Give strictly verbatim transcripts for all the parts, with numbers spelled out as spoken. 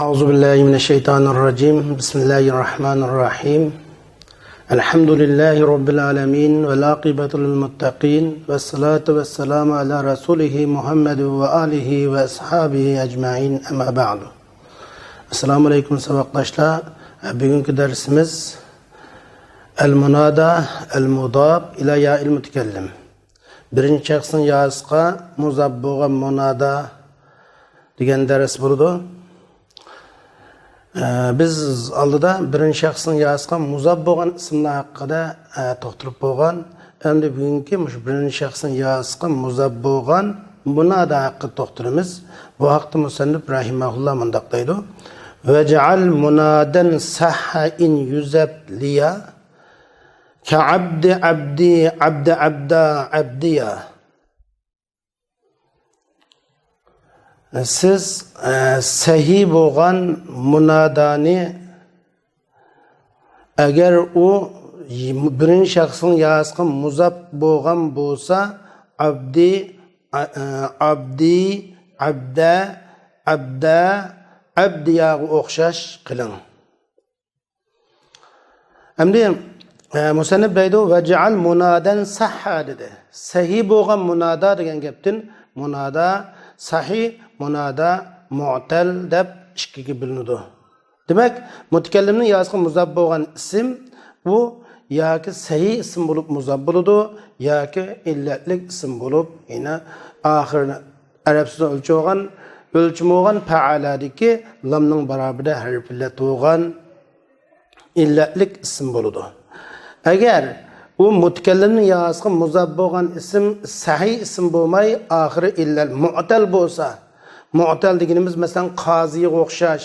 أعوذ بالله من الشيطان الرجيم. بسم الله الرحمن الرحيم. الحمد لله رب العالمين، والعاقبة للمتقين، والصلاة والسلام على رسوله محمد وآله وأصحابه أجمعين. أما بعد. السلام عليكم ساۋاقداشلار. بۈگۈنكى دەرسىمىز المنادى المضاف إلى ياء المتكلم. بىرىنچى شەخسنىڭ ياسىغا مۇزاپ بولغان مۇنادا دېگەن دەرس بولىدۇ. ئە، بىز ئالدىدا بىرىنچى شەخسنىڭ ياسىغا مۇزاپ بولغان ئىسىملار ھەققىدە، ئە، توختىلىپ بولغان. ئەمدى بۈگۈنكى مۇشۇ بىرىنچى شەخسنىڭ ياسىغا مۇزاپ بولغان مۇنادا ھەققىدە توختىلىمىز. بۇ ھەقتە مۇسەننىپ رەھىمەھۇللا مۇنداق دەيدۇ: «ۋەجئەل مۇنادەن سەھھە ئىن يۇزەپ لىيا كەئەبدى ئەبدى ئەبدە ئەبدا ئەبدىيا.» سىز، ئە، سەھىھ بولغان مۇنادانى، ئەگەر ئۇ بىرىنچى شەخسنىڭ ياسىغا مۇزاپ بولغان بولسا، ئابدى، ئە، ئابدى، ئەبدە، ئەبدە، ئەبدىياغا ئوخشاش قىلىڭ. ئەمدى، ئە، مۇسەننىپ دەيدۇ، «ۋەجئەل مۇنادەن سەھھا» دېدى. سەھىھ بولغان مۇنادا دېگەن گەپتىن مۇنادا سەھىھ، مۇنادا مۇئتەل دەپ ئىككىگە بۆلۈنىدۇ. دېمەك، مۇتەكەللىمنىڭ ياسىغا مۇزاپ بولغان ئىسىم، بۇ ياكى سەھىھ ئىسىم بولۇپ مۇزاپ بولىدۇ، ياكى ئىللەتلىك ئىسىم بولۇپ، يەنە ئاخىرىنى ئەرەب سۆزىنى ئۆلچىۋالغان، ئۆلچىمى بولغان پەئەلەدىكى لامنىڭ بارابىرىدە ھەرپ ئىللەت بولغان ئىللەتلىك ئىسىم بولىدۇ. ئەگەر ئۇ مۇتەكەللىمنىڭ ياسىغا مۇزاپ بولغان ئىسىم سەھىھ ئىسىم بولماي، ئاخىرى ئىللەت مۇئتەل بولسا، مۇئتەل دېگىنىمىز، مەسىلەن، قازىغا ئوخشاش.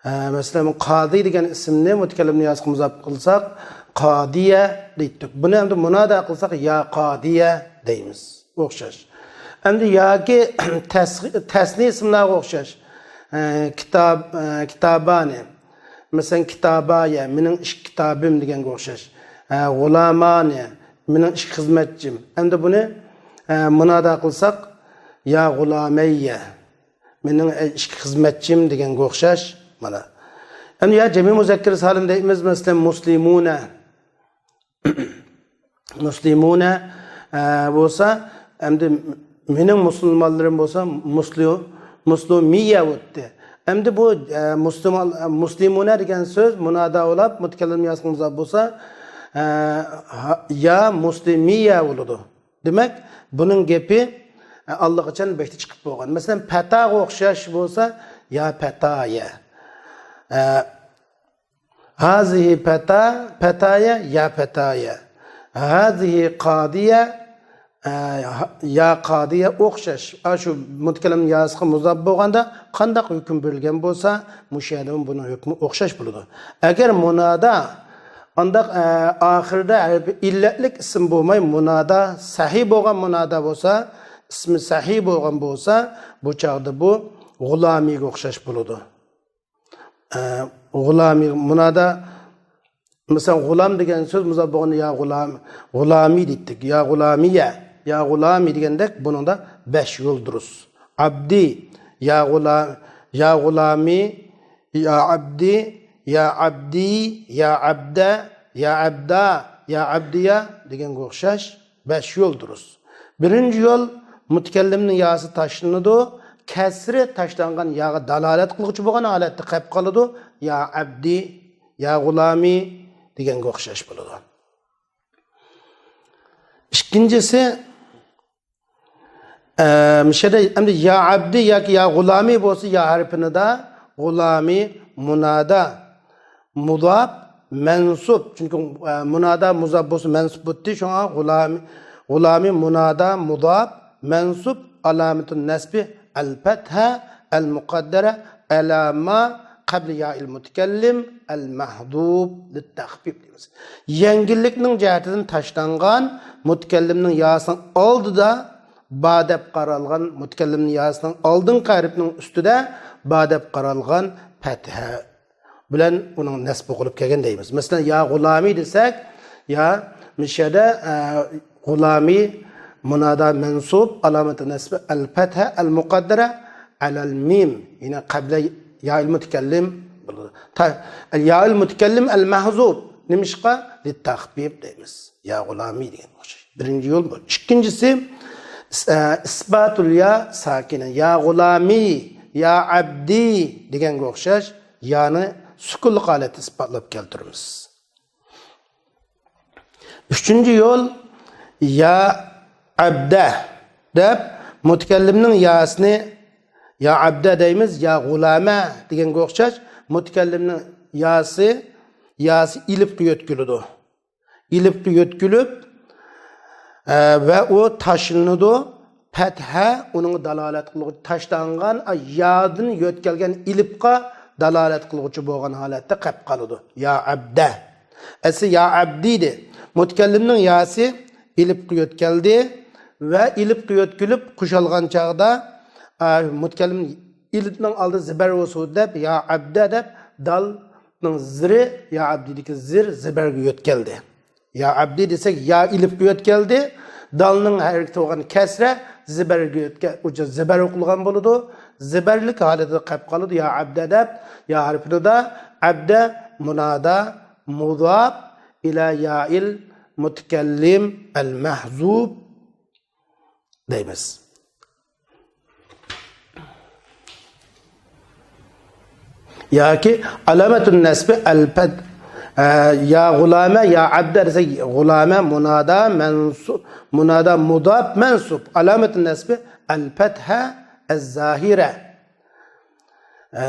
ھە، مەسىلەن، قادى دېگەن ئىسىمنى مۇتەكەللىمنىڭ ياسىغا مۇزاپ قىلساق، قادىيە دەيتتۇق. بۇنى ئەمدى مۇنادا قىلساق، يا قادىيە دەيمىز. ئوخشاش. ئەمدى ياكى تەس-، تەسنىي ئىسىملارغا ئوخشاش. ئە، كىتاب، ئە، كىتابانى. مەسىلەن، كىتابايە، مېنىڭ ئىككى كىتابىم دېگەنگە ئوخشاش. ئە، غۇلامانى، مېنىڭ ئىككى خىزمەتچىم. ئەمدى بۇنى، ئە، مۇنادا قىلساق، يا غۇلامەييە، مېنىڭ، ئە، ئىككى خىزمەتچىم دېگەنگە ئوخشاش. مانا. ئەمدى يا جەمئىي مۇزەككەر سالىم دەيمىز، مەسىلەن، مۇسلىمۇنە. مۇسلىمۇنە، ئە، بولسا، ئەمدى مېنىڭ مۇسۇلمانلىرىم بولسا مۇسلۇ-، مۇسلۇمىيە بولدى. ئەمدى بۇ، ئە، مۇسلىمان، مۇسلىمۇنە دېگەن سۆز مۇنادا بولاپ، مۇتەكەللىم ياسىغا مۇزاپ بولسا، ئە، ھا-، يا مۇسلىمىيە بولىدۇ. دېمەك، بۇنىڭ گېپى، ئە، ئاللىقاچان بەكتە چىقىپ بولغان. مەسىلەن، پەتاغا ئوخشاش بولسا، يا پەتايە. ئە، ھازىھى پەتا، پەتايە، يا پەتايە. ھازىھى قادىيە، ئە، ھا-، يا قادىيە ئوخشاش. ئاشۇ مۇتەكەللىم ياسىغا مۇزاپ بولغاندا قانداق ھۆكۈم بېرىلگەن بولسا، مۇشۇ يەردىمۇ بۇنىڭ ھۆكمى ئوخشاش بولىدۇ. ئەگەر مۇنادا، ئانداق، ئە، ئاخىرىدا ھەرپى ئىللەتلىك ئىسىم بولماي، مۇنادا سەھىھ بولغان مۇنادا بولسا، ئىسمى سەھىھ بولغان بولسا، بۇ چاغدا بۇ غۇلامىيگە ئوخشاش بولىدۇ. ئە، غۇلامى، مۇنادا، مەسىلەن، غۇلام دېگەن سۆز مۇزاپ بولغاندا يا غۇلام، غۇلامى دېيتتۇق. يا غۇلامىيە، يا غۇلامى دېگەندەك بۇنىڭدا بەش يول دۇرۇس. ئابدى، يا غۇلا-، يا غۇلامى، يا ئابدى، يا ئابدى، يا ئابدە، يا ئابدا، يا ئابدىيا دېگەنگە ئوخشاش. بەش يول دۇرۇس. بىرىنچى يول، مۇتەكەللىمنىڭ ياسى تاشلىنىدۇ. كەسرى تاشلانغان ياغا دالالەت قىلغۇچى بولغان ھالەتتە قېلىپ قالىدۇ. يا ئەبدى، يا غۇلامى دېگەنگە ئوخشاش بولىدۇ. ئىككىنچىسى، ئە، مۇشۇ يەردە ئەمدى يا ئەبدى ياكى يا غۇلامى بولسا، يا ھەرپىنىدا غۇلامى مۇنادا. مۇزاپ، مەنسۇب. چۈنكى، ئە، مۇنادا مۇزاپ بولسا مەنسۇب بولدى. شۇڭا غۇلامى، غۇلامى مۇنادا مۇزاپ، مەنسۇب، ئالامىتۇن نەسبى ئەل پەتھە ئەل مۇقەددەرە ئەلا ما قەبلە يائىل مۇتەكەللىم ئەل مەھزۇب لىتتەخپىپ دەيمىز. يەڭگىللىكنىڭ جەھىتىدىن تاشلانغان مۇتەكەللىمنىڭ ياسىنىڭ ئالدىدا با دەپ قارالغان، مۇتەكەللىمنىڭ ياسىنىڭ ئالدىنقى ھەرپىنىڭ ئۈستىدە با دەپ قارالغان پەتھە بىلەن ئۇنىڭ نەسبى قىلىپ كەلگەن دەيمىز. مەسىلەن، يا غۇلامى دېسەك، يا مۇشۇ يەردە، ئە، غۇلامى مۇنادا مەنسۇب، ئالامەتى نەسبى ئەل پەتھە ئەل مۇقەددەرە ئەلەل مىم. يەنى قەبلە يائىل مۇتەكەللىم بولىدۇ. تا-، يائىل مۇتەكەللىم ئەل مەھزۇب. نېمىشقا؟ لىتتەخپىپ دەيمىز. يا غۇلامى دېگەن ئوخشاش. بىرىنچى يول بۇ. ئىككىنچىسى، ئىس-، ئە، ئىسباتۇل يا ساكىنە. يا غۇلامى، يا ئەبدى دېگەنگە ئوخشاش يانى سۈكۈنلۈك ھالەتتە ئىسباتلاپ كەلتۈرىمىز. ئۈچىنچى يول، يا ئەبدە دەپ، مۇتەكەللىمنىڭ ياسىنى يا ئەبدە دەيمىز، يا غۇلامە دېگەنگە ئوخشاش، مۇتەكەللىمنىڭ ياسى، ياسى ئېلىپقا يۆتكىلىدۇ. ئېلىپقا يۆتكىلىپ، ئە، ۋە ئۇ تاشلىنىدۇ. پەتھە ئۇنىڭغا دالالەت قىلغۇچى، تاشلانغان، ئا، يادىن يۆتكەلگەن ئېلىپقا دالالەت قىلغۇچى بولغان ھالەتتە قېلىپ قالىدۇ. يا ئەبدە. ئەسلى يا ئەبدى ئىدى. مۇتەكەللىمنىڭ ياسى ئېلىپقا يۆتكەلدى ۋە ئېلىپقا يۆتكىلىپ قوشۇلغان چاغدا، ئا، مۇتەكەللىم ئېلىپنىڭ ئالدى زىبەر بولسۇن دەپ، يا ئەبدە دەپ، دالنىڭ زىرى، يا ئەبدىدىكى زىر زىبەرگە يۆتكەلدى. يا ئەبدى دېسەك، يا ئېلىپقا يۆتكەلدى. دالنىڭ ھەرىكىتى بولغان كەسرە زىبەرگە يۆتكە-، ئۇچۇر زىبەر ئوقۇلغان بولىدۇ. زىبەرلىك ھالىتىدە قېلىپ قالىدۇ. يا ئەبدە دەپ، يا ھەرپىنى دا، ئەبدە مۇنادا مۇزاپ ئىلە يائىل مۇتەكەللىم ئەل مەھزۇب دەيمىز. ياكى ئالامەتۇن نەسبى ئەلپەت، ئە، يا غۇلامە، يا ئەبدە دېسەك، غۇلامە مۇنادا مەنسۇب، مۇنادا مۇداپ مەنسۇب. ئالامەتۇن نەسبى ئەلپەتھە ئەززاھىرە. ئە،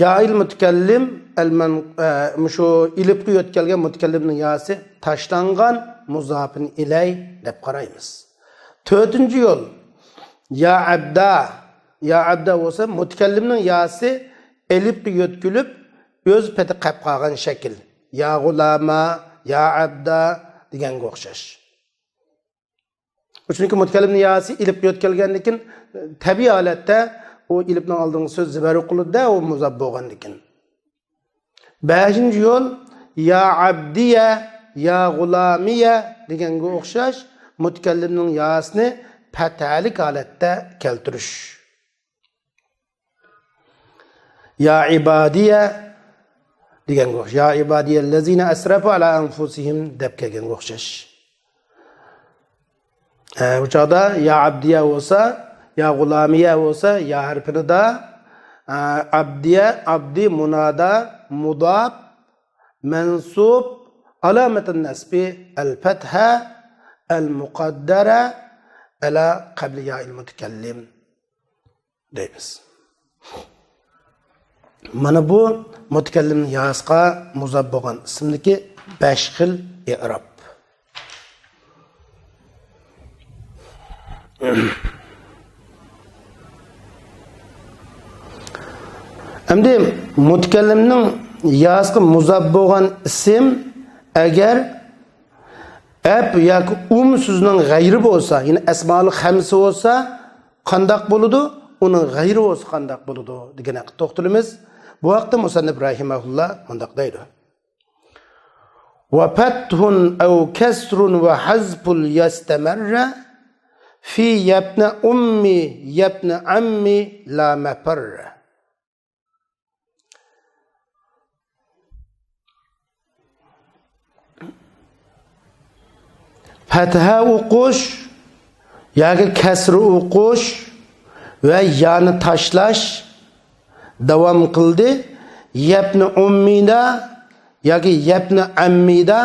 يائىل مۇتەكەللىم ئەلمەن-، ئە، مۇشۇ ئېلىپقا يۆتكەلگەن مۇتەكەللىمنىڭ ياسى تاشلانغان، مۇزاپىن ئىلەي دەپ قارايمىز. تۆتىنچى يول، يا ئەبدا. يا ئەبدا بولسا مۇتەكەللىمنىڭ ياسى ئېلىپقا يۆتكىلىپ، ئۆز پېتى قېلىپ قالغان شەكىل. يا غۇلاما، يا ئەبدا دېگەنگە ئوخشاش. چۈنكى مۇتەكەللىمنىڭ ياسى ئېلىپقا يۆتكەلگەندىكىن، تەبىئىي ھالەتتە ئۇ ئېلىپنىڭ ئالدىنقى سۆز زىبەر ئوقۇلىدۇ-دە، ئۇ مۇزاپ بولغاندىكىن. بەشىنچى يول، يا ئەبدىيە، يا غۇلامىيە دېگەنگە ئوخشاش مۇتەكەللىمنىڭ ياسىنى پەتھەلىك ھالەتتە كەلتۈرۈش. يا ئىبادىيە دېگەنگە ئوخشاش. يا ئىبادىيەللەزىنە ئەسرەفۇ ئەلا ئەنفۇسىھىم دەپ كەلگەنگە ئوخشاش. ئە، بۇ چاغدا يا ئابدىيە بولسا، يا غۇلامىيە بولسا، يا ھەرپىنى دا، ئە، ئابدىيە، ئابدى مۇنادا مۇداپ مەنسۇب ئالامەتۇن نەسبى ئەل پەتھە ئەل مۇقەددەرە ئەلا قەبلى يائىل مۇتەكەللىم دەيمىز. مانا بۇ مۇتەكەللىمنىڭ ياسىغا مۇزاپ بولغان ئىسىمدىكى بەش خىل ئېئراب. ئەمدى مۇتەكەللىمنىڭ ياسىغا مۇزاپ بولغان ئىسىم ئەگەر ئەپ ياكى ئۇم سۆزىنىڭ غەيرى بولسا، يەنى ئەسمائۇل خەمسە بولسا قانداق بولىدۇ؟ ئۇنىڭ غەيرى بولسا قانداق بولىدۇ دېگەن ھەققىدە توختىلىمىز. بۇ ھەقتە مۇسەننىپ رەھىمەھۇللا مۇنداق دەيدۇ. وفتح أو كسر وحذف يستمر في يا ابن أمي يا ابن عمي لا مفر. پەتھە ئوقۇش ياكى كەسرە ئوقۇش ۋە يانى تاشلاش داۋام قىلدى. يەبنى ئۇممىدا ياكى يەبنى ئەممىدا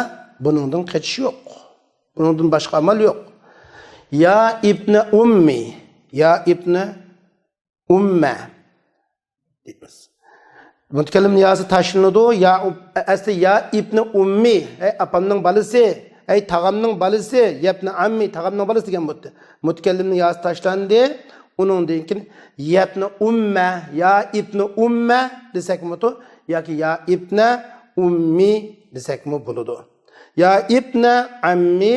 بۇنىڭدىن قېچىش يوق. بۇنىڭدىن باشقا ئامال يوق. يا ئىبنى ئۇممى، يا ئىبنى ئۇممە دەيمىز. مۇتەكەللىمنىڭ ياسى تاشلىنىدۇ. يا ئۇ-، ئەسلى يا ئىبنى ئۇممى، ئەي ئاپامنىڭ بالىسى، ئەي تاغامنىڭ بالىسى، يەبنى ئەممى، تاغامنىڭ بالىسى دېگەن بولدى. مۇتەكەللىمنىڭ ياسى تاشلاندى. ئۇنىڭدىن كېيىن يەبنى ئۇممە، يا ئىبنى ئۇممە دېسەكمۇ ياكى يا ئىبنە ئۇممى دېسەكمۇ بولىدۇ. يا ئىبنە ئەممى،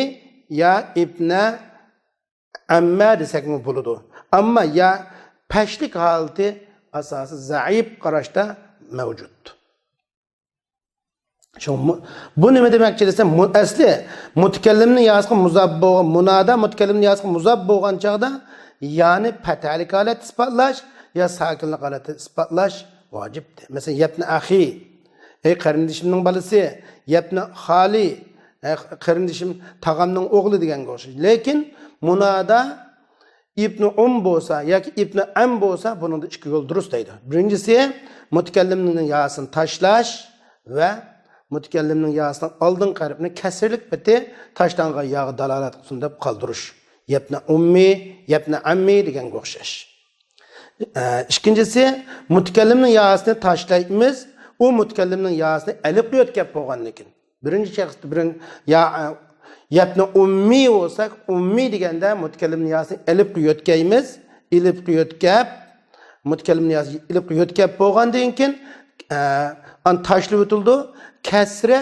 يا ئىبنە ئەممە دېسەكمۇ بولىدۇ. ئەمما يا پەشلىك ھالىتى ئاساسىي زەئىپ قاراشتا مەۋجۇت. شۇ مۇ-، بۇ نېمە دېمەكچى دېسە، مۇ-، ئەسلى مۇتەكەللىمنىڭ ياسىغا مۇزاپ بولغان، مۇنادا مۇتەكەللىمنىڭ ياسىغا مۇزاپ بولغان چاغدا، يانى پەتھەلىك ھالەتتە ئىسپاتلاش يا ساكىنلىق ھالەتتە ئىسپاتلاش ۋاجىپتى. مەسىلەن، يەبنە ئەخى، ئەي قېرىندىشىمنىڭ بالىسى، يەبنە خالى، ئەي قېرىندىشىم تاغامنىڭ ئوغلى دېگەنگە ئوخشاش. لېكىن مۇنادا ئىبنى ئۇم بولسا ياكى ئىبنى ئەم بولسا، بۇنىڭدا ئىككى يول دۇرۇس دەيدۇ. بىرىنچىسى، مۇتەكەللىمنىڭ ياسىنى تاشلاش ۋە مۇتەكەللىمنىڭ ياسىنىڭ ئالدىنقى ھەرپىنى كەسىرلىك پېتى تاشلانغان ياغا دالالەت قىلسۇن دەپ قالدۇرۇش. يەبنە ئۇممى، يەبنە ئەممى دېگەنگە ئوخشاش. ئە، ئىككىنچىسى، مۇتەكەللىمنىڭ ياسىنى تاشلايمىز، ئۇ مۇتەكەللىمنىڭ ياسىنى ئېلىپلا يۆتكەپ بولغاندىن كېيىن. بىرىنچى شەخس، بىرىن-، يا، ئە، يەبنە ئۇممى بولسا، ئۇممى دېگەندە مۇتەكەللىمنىڭ ياسىنى ئېلىپلا يۆتكەيمىز، ئېلىپلا يۆتكەپ، مۇتەكەللىمنىڭ ياسىنى ئېلىپلا يۆتكەپ بولغاندىن كېيىن، ئە، ئان تاشلىۋېتىلىدۇ. كەسرە،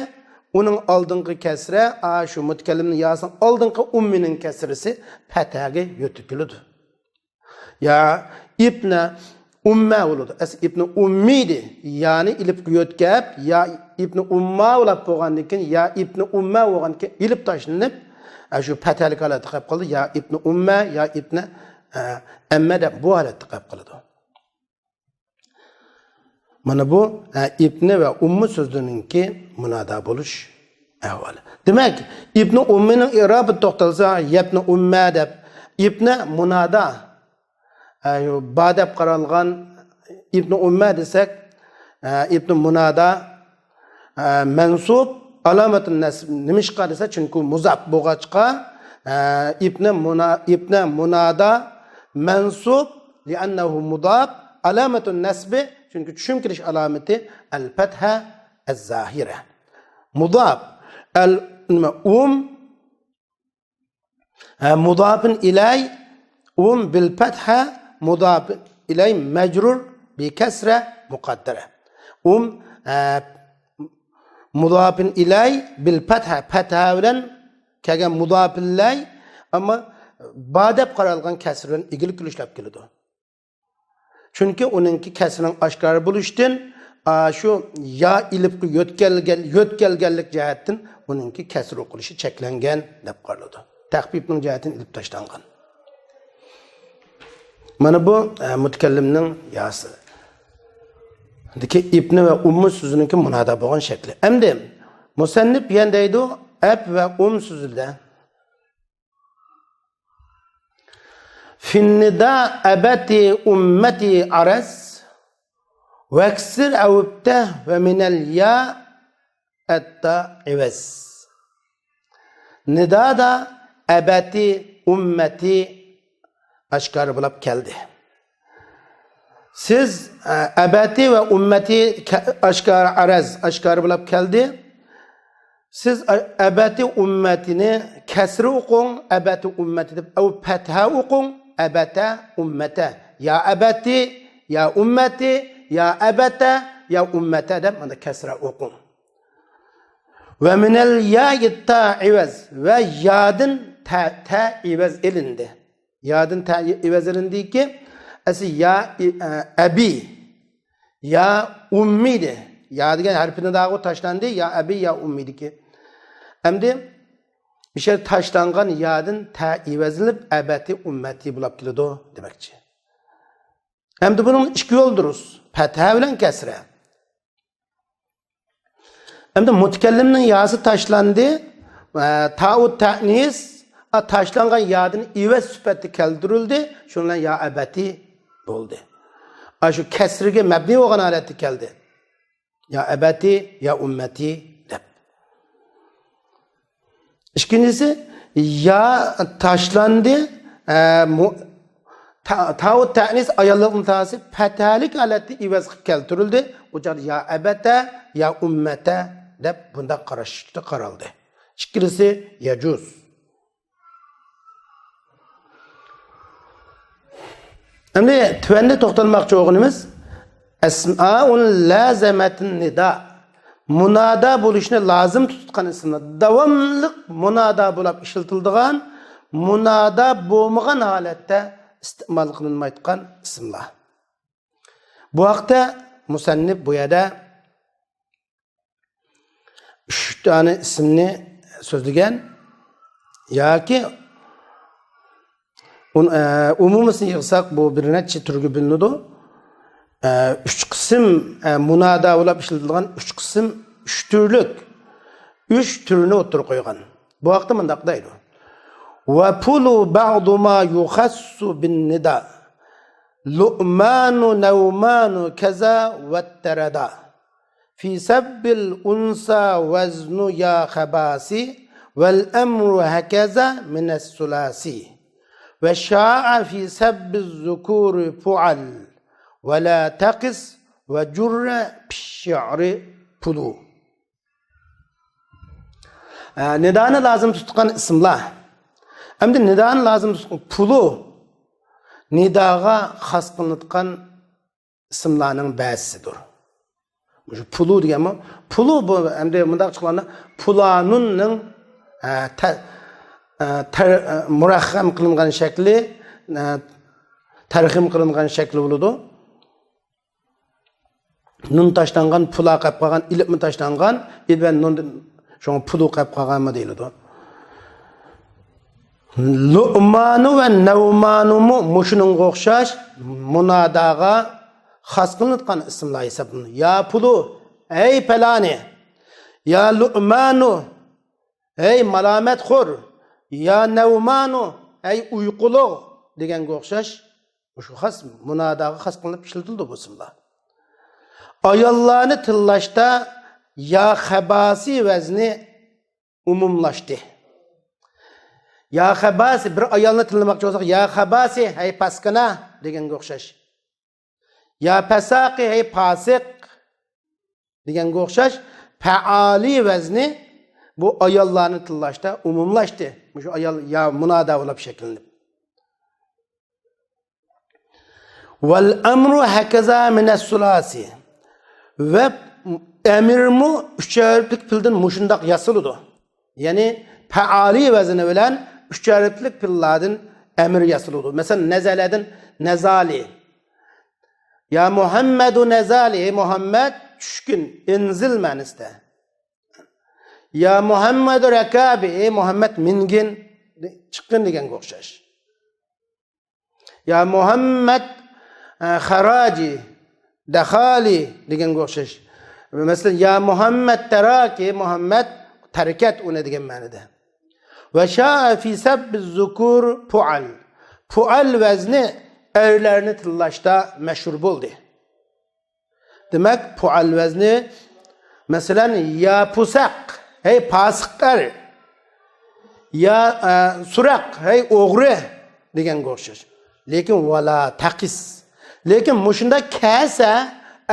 ئۇنىڭ ئالدىنقى كەسرە، ئا، شۇ مۇتەكەللىمنىڭ ياسىنىڭ ئالدىنقى ئۇممىنىڭ كەسرىسى پەتھەگە يۆتكىلىدۇ. يا ئىبنە ئۇممە بولىدۇ. ئەسلى ئىبنى ئۇممى ئىدى. يانى ئېلىپقا يۆتكەپ، يا ئىبنى ئۇمما بولاپ بولغاندىن كېيىن، يا ئىبنى ئۇممە بولغاندىن كېيىن ئېلىپ تاشلىنىپ، ئە، شۇ پەتھەلىك ھالەتتە قېلىپ قالدى. يا ئىبنى ئۇممە، يا ئىبنى، ئە، ئەممە دەپ بۇ ھالەتتە قېلىپ قالىدۇ. مانا بۇ، ئە، ئىبنى ۋە ئۇممى سۆزلىرىنىڭكى مۇنادا بولۇش ئەھۋالى. دېمەك، ئىبنى ئۇممىنىڭ ئىرابىدا توختالسا، يەبنى ئۇممە دەپ، ئىبنى مۇنادا، ئە، با دەپ قارالغان ئىبنى ئۇممە دېسەك، ئە، ئىبنى مۇنادا، ئە، مەنسۇب، ئالامەتۇن نەسب. نېمىشقا دېسە، چۈنكى مۇزاپ بولغاچقا، ئە، ئىبنى مۇنا-، ئىبنى مۇنادا مەنسۇب، لىئەننەھۇ مۇزاپ، ئالامەتۇن نەسبى، چۈنكى چۈشۈم كېلىش ئالامىتى ئەل پەتھە ئەز زاھىرە. مۇزاپ، ئەل، نېمە، ئۇم، ھە، مۇزاپىن ئىلەي، ئۇم بىل پەتھە، مۇزاپىن ئىلەي مەجرۇر بى كەسرە مۇقەددەرە. ئۇم، ھە، مۇزاپىن ئىلەي بىل پەتھە، پەتھە بىلەن كەلگەن مۇزاپىن ئىلەي، ئەمما با دەپ قارالغان كەسرە بىلەن ئىگىلىك كۈلۈشلەپ كېلىدۇ. چۈنكى ئۇنىڭكى كەسرىنىڭ ئاشكارا بولۇشىدىن، ئا، شۇ يا ئېلىپقا يۆتكەلگەن، يۆتكەلگەنلىك جەھەتتىن ئۇنىڭكى كەسر ئوقۇلۇشى چەكلەنگەن دەپ قارىلىدۇ. تەخپىپنىڭ جەھەتتىن ئېلىپ تاشلانغان. مانا بۇ، ئە، مۇتەكەللىمنىڭ ياسى. دىكى ئىبنى ۋە ئۇممى سۆزىنىڭكى مۇنادا بولغان شەكلى. ئەمدى مۇسەننىپ يەنە دەيدۇ، ئەب ۋە ئۇم سۆزىدە. فىننىدا ئەبەتى ئۇممەتى ئەرەز، ۋەكسىر ئەۋۈبتە ۋە مىنەل يا ئەتتا ئىۋەز. نىدادا ئەبەتى ئۇممەتى ئاشكارا بولاپ كەلدى. سىز، ئە، ئەبەتى ۋە ئۇممەتى كە-، ئاشكارا ئەرەز، ئاشكارا بولاپ كەلدى. سىز ئە-، ئەبەتى ئۇممەتىنى كەسرە ئوقۇڭ، ئەبەتى ئۇممەتى دەپ، ئەۋ پەتھە ئوقۇڭ، ئەبەتە، ئۇممەتە. يا ئەبەتى، يا ئۇممەتى، يا ئەبەتە، يا ئۇممەتە دەپ مانا كەسرە ئوقۇڭ. ۋە مىنەل يا ئىتتا ئىۋەز، ۋە يادىن تە، تە ئىۋەز ئېلىندى. يادىن تە ئىۋەز ئېلىندىكى، ئەسلى يا ئى-، ئە، ئەبى، يا ئۇممى ئىدى. يا دېگەن ھەرپى نىداغا تاشلاندى، يا ئەبى، يا ئۇممى ئىدىكى. ئەمدى ئىشەر تاشلانغان يادىن تە ئىۋەزلىنىپ، ئەبەتى ئۇممەتى بولاپ كېلىدۇ دېمەكچى. ئەمدى بۇنىڭ ئىككى يول دۇرۇس. پەتھە بىلەن كەسرە. ئەمدى مۇتەكەللىمنىڭ ياسى تاشلاندى. ئە، تائۇ تەئنىس، ئا، تاشلانغان يادىن ئىۋەز سۈپەتتە كەلتۈرۈلدى. شۇنىڭ بىلەن يا ئەبەتى بولدى. ئا، شۇ كەسرىگە مەبنى بولغان ھالەتتە كەلدى. يا ئەبەتى، يا ئۇممەتى دەپ. ئىككىنچىسى، يا تاشلاندى، ئە، مۇ-، تا-، تاۋۇ تەئنىس ئاياللىق مۇتاسى پەتھەلىك ھالەتتە ئىۋەز قىلىپ كەلتۈرۈلدى. ئۇ چاغدا يا ئەبەتە، يا ئۇممەتە دەپ بۇنداق قاراشتا قارالدى. ئىككىلىسى يەجۇز. ئەمدى تۆۋەندە توختالماقچى بولغىنىمىز ئەسمائۇن لازىمەتۇن نىدا. مۇنادا بولۇشنى لازىم تۇتقان ئىسىملار. داۋاملىق مۇنادا بولاپ ئىشلىتىلىدىغان، مۇنادا بولمىغان ھالەتتە ئىستېمال قىلىنمايدىغان ئىسىملار. بۇ ھەقتە مۇسەننىپ بۇ يەردە ئۈچ دانە ئىسىمنى سۆزلىگەن ياكى ئۇن-، ئە، ئومۇمىسىنى يىغساق، بۇ بىر نەچچە تۈرگە بۆلۈنىدۇ. ئە، ئۈچ قىسىم، ئە، مۇنادا بولۇپ ئىشلىتىلغان ئۈچ قىسىم، ئۈچ تۈرلۈك، ئۈچ تۈرنى ئوتتۇرىغا قويغان. بۇ ھەقتە مۇنداق دەيدۇ: وَفُلُ بَعْضُ مَا يُخَصُّ بِالنِّدَى، لُؤْمَانُ نَوْمَانُ كَذَا وَاتَّرَدَى. فِي سَبِّ الْأُنْثَى وَزْنُ يَا خَبَاثِ، وَالْأَمْرُ هَكَذَا مِنَ الثُّلَاثِ. وَشَاعَ فِي سَبِّ الذُّكُورِ فُعَلْ، وَلَا تَقِسْ، وَجُرَّ فِي الشِّعْرِ فُلُ. ئە، نىدانى لازىم تۇتقان ئىسىملار. ئەمدى نىدانى لازىم تۇتقان پۇلۇ نىداغا خاس قىلىنىدىغان ئىسىملارنىڭ بەزىسىدۇر. مۇشۇ پۇلۇ دېگەنمۇ، پۇلۇ بۇ ئەمدى مۇنداق چىققاندا پۇلانۇننىڭ، ئە، تە-، ئە، تەر-، ئە، مۇرەخخەم قىلىنغان شەكلى، ئە، تەرخىم قىلىنغان شەكلى بولىدۇ. نۇن تاشلانغان، پۇلا قېلىپ قالغان، ئېلىپمۇ تاشلانغان، ئېلىپ نۇن، شۇڭا پۇلۇ قېلىپ قالغانمۇ دېيىلىدۇ. لۇئمانۇ ۋە نەۋمانۇمۇ مۇشۇنىڭغا ئوخشاش مۇناداغا خاس قىلىنىدىغان ئىسىملار ھېسابلىنىدۇ. يا پۇلۇ، ئەي پەلانى! يا لۇئمانۇ، ئەي مالامەتخور! يا نەۋمانۇ، ئەي ئۇيقۇلۇق! دېگەنگە ئوخشاش مۇشۇ خاس، مۇناداغا خاس قىلىنىپ ئىشلىتىلىدۇ بۇ ئىسىملار. ئاياللارنى تىللاشتا يا خەباسى ۋەزنى ئومۇملاشتى. يا خەباسى، بىر ئايالنى تىللىماقچى بولساق، يا خەباسى، ھەي پاسكىنا دېگەنگە ئوخشاش. يا پەساقى، ھەي پاسىق دېگەنگە ئوخشاش، پەئالى ۋەزنى بۇ ئاياللارنى تىللاشتا ئومۇملاشتى. مۇشۇ ئايال يا مۇنادا بولۇپ شەكىللىنىپ. ۋەل ئەمرۇ ھەكەزا مىنەس سۇلاسى. ۋە ئەمىرمۇ ئۈچ ھەرپلىك پىلدىن مۇشۇنداق ياسىلىدۇ. يەنى پەئالى ۋەزنى بىلەن ئۈچ ھەرپلىك پىللاردىن ئەمىر ياسىلىدۇ. مەسىلەن، نەزەلەدىن نەزالى. يا مۇھەممەدۇ نەزالى، ئەي مۇھەممەد، چۈشكىن، ئىنزىل مەنىسىدە. يا مۇھەممەدۇ رەكابى، ئەي مۇھەممەد، مىنگىن، چىققىن دېگەنگە ئوخشاش. يا مۇھەممەد، ئە، خەراجى، دەخالى دېگەنگە ئوخشاش. مەسىلەن، يا مۇھەممەد تەراكى، مۇھەممەد تەركەت ئۇنى دېگەن مەنىدە. ۋە شائە فى سەببىز زۇكۇر پۇئەل. پۇئەل ۋەزنى ئەرلەرنى تىللاشتا مەشھۇر بولدى. دېمەك، پۇئەل ۋەزنى، مەسىلەن، يا پۇسەق، ھەي پاسىق ئەر. يا، ئە، سۇرەق، ھەي ئوغرى دېگەنگە ئوخشاش. لېكىن ۋالا تەقىس. لېكىن مۇشۇنداق كەلسە،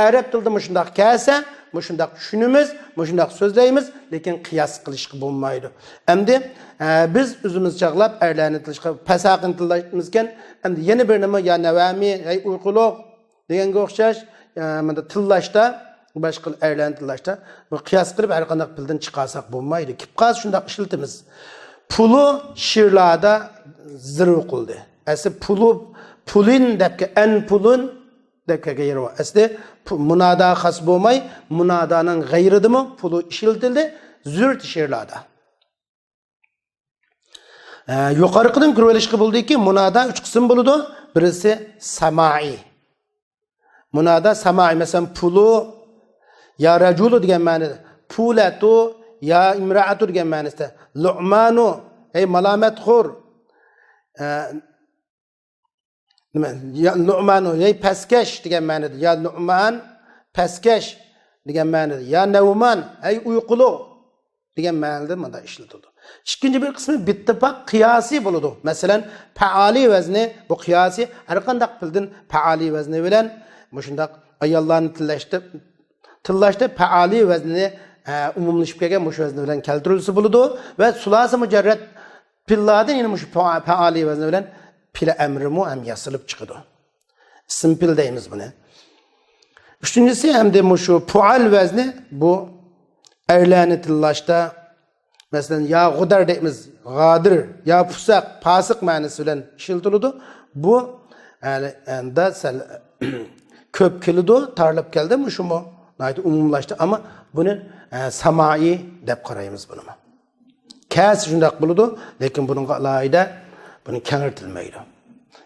ئەرەب تىلىدا مۇشۇنداق كەلسە، مۇشۇنداق چۈشىنىمىز، مۇشۇنداق سۆزلەيمىز، لېكىن قىياس قىلىشقا بولمايدۇ. ئەمدى، ئە، بىز ئۆزىمىز چاغلاپ ئەرلەرنى تىللاشقا، پەساقىنى تىللاشمىزكەن، ئەمدى يەنە بىرنىمۇ يا نەۋەمى، ھەي ئۇيقۇلۇق دېگەنگە ئوخشاش، ئە، مۇنداق تىللاشتا، باشقا ئەرلەرنى تىللاشتا، بۇ قىياس قىلىپ ھەر قانداق پىلدىن چىقارساق بولمايدۇ. كېلىپ قالسا شۇنداق ئىشلىتىمىز. پۇلۇ شېئىرلاردا زىرۋا قىلدى. ئەسلى پۇلۇ، پۇلىن دەپ كە-، ئەن پۇلۇن دەپ كەلگەن يېرى بار. ئەسلى پۇ-، مۇنادا خاس بولماي، مۇنادانىڭ غەيرىدىمۇ پۇلۇ ئىشلىتىلدى زۆرۈر شېئىرلاردا. ئە، يۇقىرىقىدىن كۆرۈۋېلىشقا بولىدۇكى، مۇنادا ئۈچ قىسىم بولىدۇ. بىرسى سامائىي. مۇنادا سامائىي، مەسىلەن، پۇلۇ يا رەجۇلۇ دېگەن مەنىدە، پۇلەتۇ يا ئىمرائەتۇ دېگەن مەنىدە، لۇئمانۇ، ھەي مالامەتخور، ئە، نېمە، يا نۇئمانۇ، ھەي پەسكەش دېگەن مەنىدە، يا نۇئمان، پەسكەش دېگەن مەنىدە، يا نەۋمان، ھەي ئۇيقۇلۇق دېگەن مەنىدە مۇندا ئىشلىتىلىدۇ. ئىككىنچى بىر قىسمى بىتتىپاق قىياسىي بولىدۇ. مەسىلەن، پەئالىي ۋەزنى، بۇ قىياسىي، ھەر قانداق پىلدىن پەئالىي ۋەزنى بىلەن مۇشۇنداق ئاياللارنى تىللەشتە، تىللاشتا پەئالىي ۋەزنىنى، ئە، ئومۇملىشىپ كەلگەن مۇشۇ ۋەزنى بىلەن كەلتۈرۈلسە بولىدۇ. ۋە سۇلاسى مۇجەررەت پىللاردىن يەنە مۇشۇ پە-، پەئالىي ۋەزنى بىلەن پىلە ئەمرىمۇ ھەم ياسىلىپ چىقىدۇ. ئىسىم پىل دەيمىز بۇنى. ئۈچىنچىسى، ئەمدى مۇشۇ پۇئال ۋەزنى، بۇ ئەرلەرنى تىللاشتا، مەسىلەن، يا غۇدەر دەيمىز، غادىر، يا پۇسەق، پاسىق مەنىسى بىلەن ئىشلىتىلىدۇ. بۇ، ئەنە، ئەندە سەل كۆپ كېلىدۇ، تارلىپ كەلدى، مۇشۇمۇ ناھايىتى ئومۇملاشتى، ئەمما بۇنى، ئە، سامائىي دەپ قارايمىز بۇنىمۇ. كەسى شۇنداق بولىدۇ، لېكىن بۇنىڭغا ئالاھىدە بۇنى كەڭرىتىلمەيدۇ.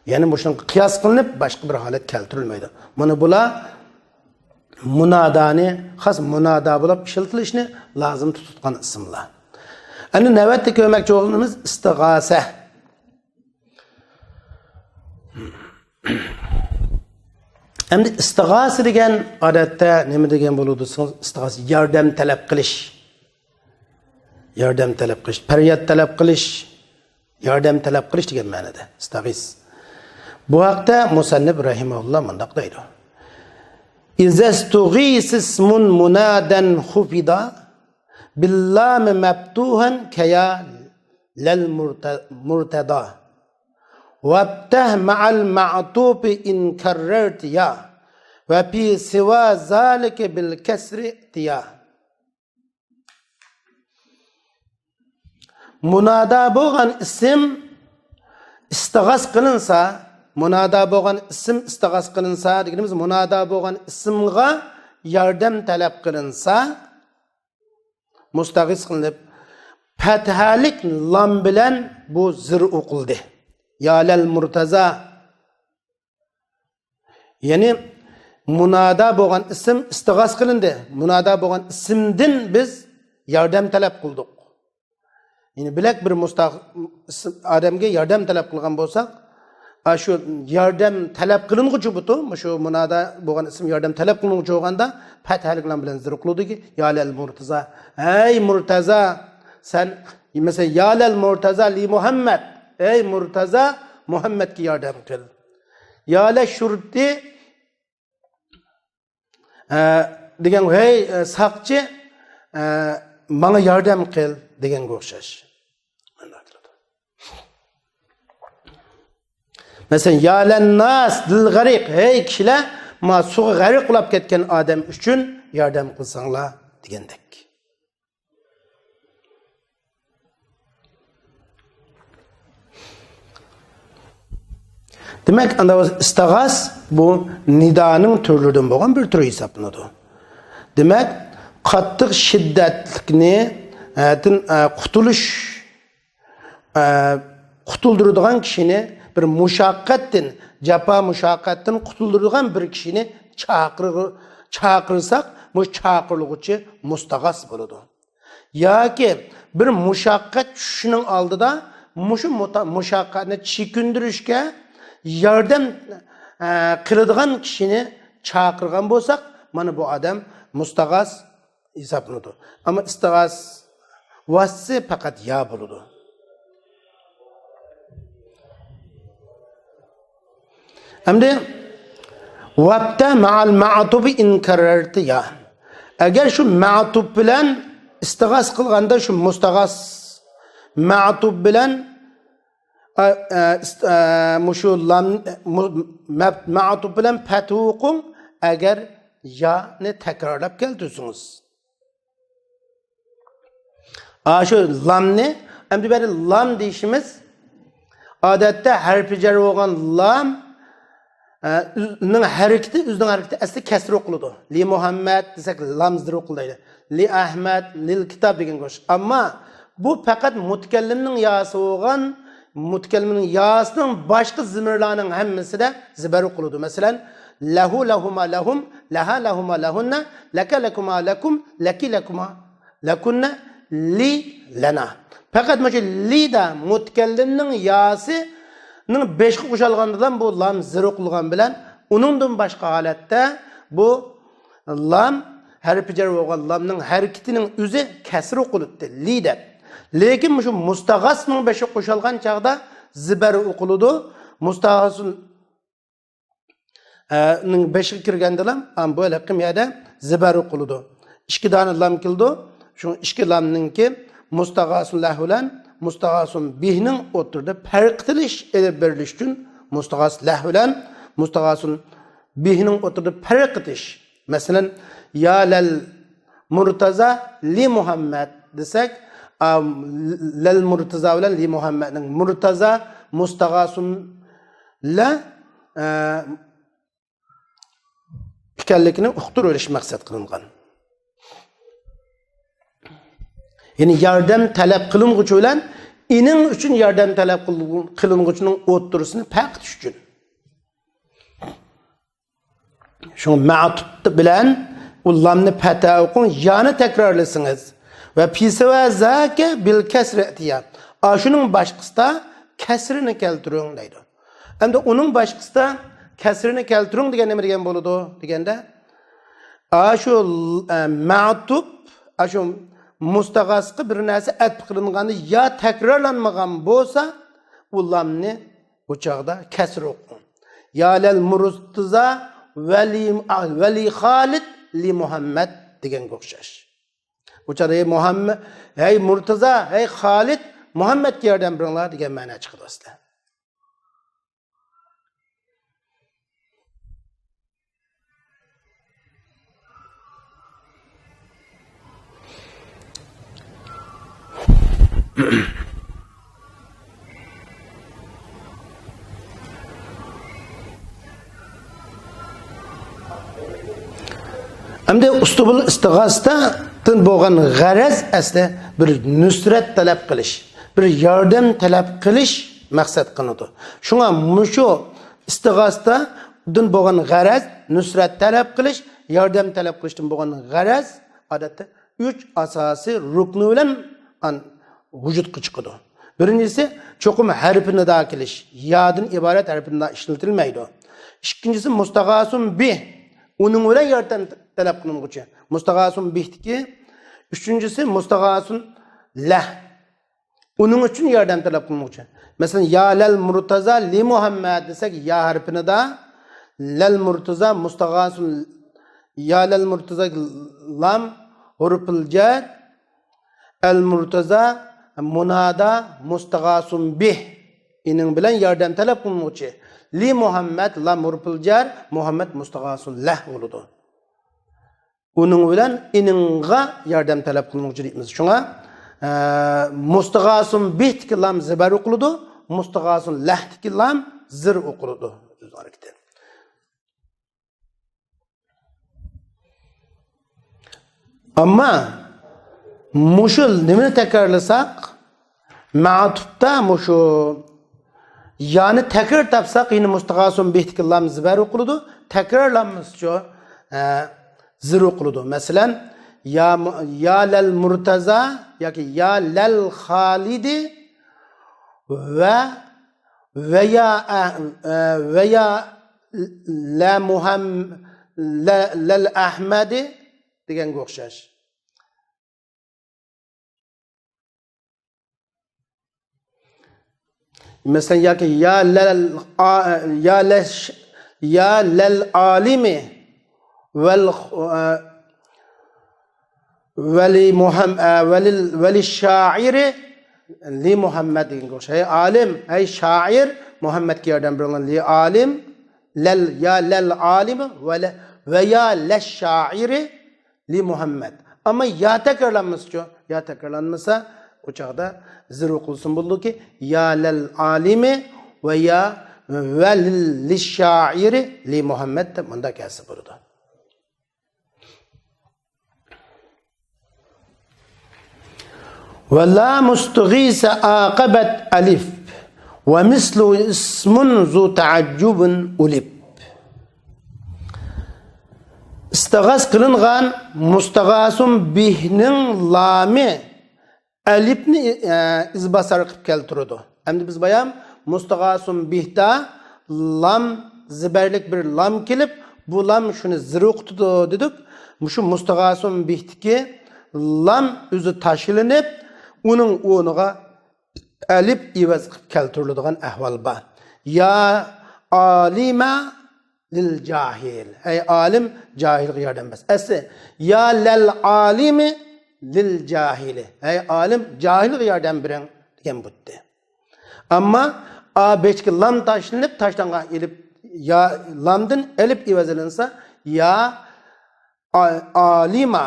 يەنى مۇشۇنىڭغا قىياس قىلىنىپ باشقا بىر ھالەت كەلتۈرۈلمەيدۇ. مانا بۇلار مۇنادانى، خاس مۇنادا بولۇپ ئىشلىتىلىشنى لازىم تۇتۇۋاتقان ئىسىملار. ئەمدى نۆۋەتتە كۆرمەكچى بولغىنىمىز ئىستىغاسە. ئەمدى ئىستىغاسە دېگەن ئادەتتە نېمە دېگەن بولىدۇ دېسىڭىز، ئىستىغاسە ياردەم تەلەپ قىلىش. ياردەم تەلەپ قىلىش، پەرياد تەلەپ قىلىش، ياردەم تەلەپ قىلىش دېگەن مەنىدە ئىستەغىس. بۇ ھەقتە مۇسەننىپ رەھىمەھۇللا مۇنداق دەيدۇ: إذا استغيث اسم منادى خفض باللام مفتوحا كيا للمرتضى، وافتح مع المعطوف إن كررت يا، وفي سوى ذلك بالكسر ائتيا. مۇنادا بولغان ئىسىم ئىستىغاس قىلىنسا، مۇنادا بولغان ئىسىم ئىستىغاس قىلىنسا دېگىنىمىز، مۇنادا بولغان ئىسىمغا ياردەم تەلەپ قىلىنسا، مۇستەغىس قىلىنىپ، پەتھەلىك لام بىلەن بۇ زىر ئوقۇلدى. يا لەل مۇرتەزا. يەنى مۇنادا بولغان ئىسىم ئىستىغاس قىلىندى. مۇنادا بولغان ئىسىمدىن بىز ياردەم تەلەپ قىلدۇق. يەنى بىلەك بىر مۇستەغ-، ئادەمگە ياردەم تەلەپ قىلغان بولساق، ئا، شۇ ياردەم تەلەپ قىلىنغۇچى بۇتۇ، مۇشۇ مۇنادا بولغان ئىسىم ياردەم تەلەپ قىلىنغۇچى بولغاندا، پەتھەلىك لام بىلەن زىر قىلىدۇكى، يا لەل مۇرتەزا، ھەي مۇرتەزا، سەن، مەسىلەن، يا لەل مۇرتەزا لى مۇھەممەد، ھەي مۇرتەزا، مۇھەممەدكە ياردەم قىل. يا لە شۇرتى، ئە، دېگەن، ھەي، ئە، ساقچى، ئە، ماڭا ياردەم قىل دېگەنگە ئوخشاش. مەسىلەن، يا لەنناس لىل غەرىق، ھەي كىشىلەر، ما سۇغا غەرق بولاپ كەتكەن ئادەم ئۈچۈن ياردەم قىلساڭلار دېگەندەك. دېمەك، ئاندا بولسا ئىستىغاس بۇ نىدانىڭ تۈرلىرىدىن بولغان بىر تۈرى ھېسابلىنىدۇ. دېمەك، قاتتىق شىددەتلىكنى، ئە، دىن، ئە، قۇتۇلۇش، ئە، قۇتۇلدۇرىدىغان كىشىنى، بىر مۇشەققەتتىن، جاپا مۇشەققەتتىن قۇتۇلدۇرىدىغان بىر كىشىنى چاقىرغۇ-، چاقىرساق، بۇ چاقىرىلغۇچى مۇستەغاس بولىدۇ. ياكى بىر مۇشەققەت چۈشۈشىنىڭ ئالدىدا مۇشۇ مۇتا-، مۇشەققەتنى چېكىندۈرۈشكە ياردەم، ئە، قىلىدىغان كىشىنى چاقىرغان بولساق، مانا بۇ ئادەم مۇستەغاس ھېسابلىنىدۇ. ئەمما ئىستىغاس ۋاسىتىسى پەقەت يا بولىدۇ. ئەمدى ۋەبتە مەئەل مەئتۇبى ئىن كەررەرتى يا. ئەگەر شۇ مەئتۇب بىلەن ئىستىغاس قىلغاندا، شۇ مۇستەغاس مەئتۇب بىلەن، ئە، ئە، ئىست-، ئە، مۇشۇ لام، مۇ-، مەپ-، مەئتۇب بىلەن پەتھۇ ئوقۇڭ، ئەگەر يانى تەكرارلاپ كەلتۈرسىڭىز. ئاشۇ لامنى، ئەمدى بەرى لام دېيىشىمىز، ئادەتتە ھەرپى جەر بولغان لام، ئە، ئۆز-، نىڭ ھەرىكىتى، ئۆزىنىڭ ھەرىكىتى ئەسلى كەسرى ئوقۇلىدۇ. لى مۇھەممەد دېسەك، لام زىر ئوقۇلدايدۇ. لى ئەھمەد، لىل كىتاب دېگەنگە ئوخشاش. ئەمما بۇ پەقەت مۇتەكەللىمنىڭ ياسى بولغان، مۇتەكەللىمنىڭ ياسىنىڭ باشقا زىمىرلارنىڭ ھەممىسىدە زىبەر ئوقۇلىدۇ. مەسىلەن، لەھۇ، لەھۇما، لەھۇم، لەھا، لەھۇما، لەھۇننە، لەكە، لەكۇما، لەكۇم، لەكى، لەكۇما، لەكۇننە، لى، لەنا. پەقەت مۇشۇ لى دە مۇتەكەللىمنىڭ ياسىنىڭ بەشكە قوشالغاندىلا بۇ لام زىر ئوقۇلغان بىلەن، ئۇنىڭدىن باشقا ھالەتتە بۇ لام، ھەرپى جەر بولغان لامنىڭ ھەرىكىتىنىڭ ئۆزى كەسرە ئوقۇلىدۇ، لى دەپ. لېكىن مۇشۇ مۇستەغاسنىڭ بەشىگە قوشالغان چاغدا زىبەر ئوقۇلىدۇ. مۇستەغاسۇن، ئە، نىڭ بەشىگە كىرگەندىلا، ئام، بۇ ھېلىقى يەردە زىبەر ئوقۇلىدۇ. ئىككى دانە لام كېلىدۇ. شۇ ئىككى لامنىڭكى مۇستەغاسۇن لەھ بىلەن مۇستەغاسۇن بىھنىڭ ئوتتۇرىدا پەرق قىلىش ئېلىپ بېرىلىش ئۈچۈن مۇستەغاس لەھ بىلەن مۇستەغاسۇن بىھنىڭ ئوتتۇرىدا پەرق قىلىش. مەسىلەن، يا لەل مۇرتەزا لى مۇھەممەد دېسەك، ئا، لەل مۇرتەزا بىلەن لى مۇھەممەدنىڭ مۇرتەزا مۇستەغاسۇن لە، ئە، ئىكەنلىكىنى ئۇقتۇرۇۋېلىش مەقسەت قىلىنغان. يەنى ياردەم تەلەپ قىلىنغۇچى بىلەن ئىنىڭ ئۈچۈن ياردەم تەلەپ قىل-، قىلىنغۇچىنىڭ ئوتتۇرىسىنى پەقەت ئۈچۈن. شۇڭا مەتۇپ بىلەن ئۇ لامنى پەتھە ئوقۇڭ، يانى تەكرارلىسىڭىز. ۋە پىسىۋە زاكە بىل كەسرى ئەتىيە. ئاشۇنىڭ باشقىسىدا كەسرىنى كەلتۈرۈڭ دەيدۇ. ئەمدى ئۇنىڭ باشقىسىدا كەسرىنى كەلتۈرۈڭ دېگەن نېمە دېگەن بولىدۇ دېگەندە، ئاشۇ، ئە، مەتۇپ، ئاشۇ مۇستاغاسقا بىر نەرسە ئەتپ قىلىنغاندا يا تەكرارلانمىغان بولسا، ئۇ لامنى بۇ چاغدا كەسرە ئوقۇڭ. يا لەل مۇرتىزا ۋەلى، ۋەلى خالىد لى مۇھەممەد دېگەنگە ئوخشاش. بۇ چاغدا ھەي مۇھەممەد، ھەي مۇرتىزا، ھەي خالىد، مۇھەممەدكە ياردەم بېرىڭلار دېگەن مەنا چىقىدۇ ئەسلى. ئەمدى ئۇسلۇبۇل ئىستىغاسىدىن بولغان غەرەز ئەسلى بىر نۇسرەت تەلەپ قىلىش، بىر ياردەم تەلەپ قىلىش مەقسەت قىلىنىدۇ. شۇڭا مۇشۇ ئىستىغاسىدىن بولغان غەرەز نۇسرەت تەلەپ قىلىش، ياردەم تەلەپ قىلىشتىن بولغان غەرەز ئادەتتە ئۈچ ئاساسىي رۇكنى بىلەن ئان-، ۋۇجۇدقا چىقىدۇ. بىرىنچىسى، چوقۇم ھەرپى نىدا كېلىش، يادىن ئىبارەت ھەرپى نىدا ئىشلىتىلمەيدۇ. ئىككىنچىسى، مۇستاغاسۇن بىھ، ئۇنىڭ بىلەن ياردەم تەلەپ قىلىنغۇچى. مۇستاغاسۇن بىھتىكى. ئۈچىنچىسى، مۇستاغاسۇن لەھ، ئۇنىڭ ئۈچۈن ياردەم تەلەپ قىلىنغۇچى. مەسىلەن، يا لەل مۇرتەزا لى مۇھەممەد دېسەك، يا ھەرپى نىدا، لەل مۇرتەزا مۇستاغاسۇن، يا لەل مۇرتەزا لام ھۇرپۇل جەر، ئەل مۇرتەزا مۇنادا مۇستاغاسۇن بىھ. ئىنىڭ بىلەن ياردەم تەلەپ قىلىنغۇچى. لى مۇھەممەد لام ھۇرپۇل جەر، مۇھەممەد مۇستاغاسۇن لەھ بولىدۇ. ئۇنىڭ بىلەن ئىنىڭغا ياردەم تەلەپ قىلىنغۇچى دەيمىز. شۇڭا، ئە، مۇستىغاسۇن بىھتىكى لام زىبەر ئوقۇلىدۇ، مۇستىغاسۇن لەھتىكى لام زىر ئوقۇلىدۇ. ئۆز ھەرىكىتى. ئەمما مۇشۇ نېمىنى تەكرارلىساق، مەتۇپتا مۇشۇ يانى تەكرار تاپساق، يەنە مۇستىغاسۇن بىھتىكى لام زىبەر ئوقۇلىدۇ. تەكرارلانمىسىچۇ، ئە، زىر ئوقۇلىدۇ. مەسىلەن، يا مۇ-، يا لەل مۇرتەزا ياكى يا لەل خالىدى ۋە، ۋە يا ئە-، ئە، ۋە يا لە مۇھەم-، لە، لەل ئەھمەدى دېگەنگە ئوخشاش. مەسىلەن، ياكى يا لەل ئا-، يا لەش-، يا لەل ئالىمى ۋەل، ئە، ۋەلى مۇھەم-، ئە، ۋەلىل-، ۋەلى شائىرى لى مۇھەممەد دېگەنگە ئوخشاش. ھەي ئالىم، ھەي شائىر، مۇھەممەدكە ياردەم بېرىڭلار. لى ئالىم، لەل، يا لەل ئالىمى ۋە لە-، ۋە يا لەش شائىرى لى مۇھەممەد. ئەمما يا تەكرارلانمىسىچۇ؟ يا تەكرارلانمىسا، ئۇ چاغدا زىر ئوقۇلسىمۇ بولىدۇكى، يا لەل ئالىمى ۋە يا ۋە لىل-، لىش شائىرى لى مۇھەممەد دەپ مۇنداق كەلسە بولىدۇ. ۋە لا مۇستىغىسە ئاقىبەت ئەلىف ۋە مىسلۇ ئىسمۇن زۇ تەئەججۇبۇن ئۇلىپ. ئىستىغاس قىلىنغان مۇستىغاسۇن بىھنىڭ لامى ئەلىپنى، ئە، ئىزباسار قىلىپ كەلتۈرىدۇ. ئەمدى بىز بايام مۇستىغاسۇن بىھتا لام زىبەرلىك بىر لام كېلىپ، بۇ لام شۇنى زىر ئوقۇتىدۇ دېدۇق. مۇشۇ مۇستىغاسۇن بىھتىكى لام ئۆزى تاشلىنىپ، ئۇنىڭ ئورنىغا ئەلىپ ئىۋەز قىلىپ كەلتۈرۈلىدىغان ئەھۋال بار. يا ئالىمە لىل جاھىل. ئەي ئالىم، جاھىلغا ياردەم بەر. ئەسلى، يا لەل ئالىمى لىل جاھىلى. ئەي ئالىم، جاھىلغا ياردەم بېرىڭ دېگەن بۇتتى. ئەمما ئا بېشتىكى لام تاشلىنىپ، تاشلانغان ئېلىپ، يا لامدىن ئەلىپ ئىۋەزلەنسە، يا ئا-، ئالىما،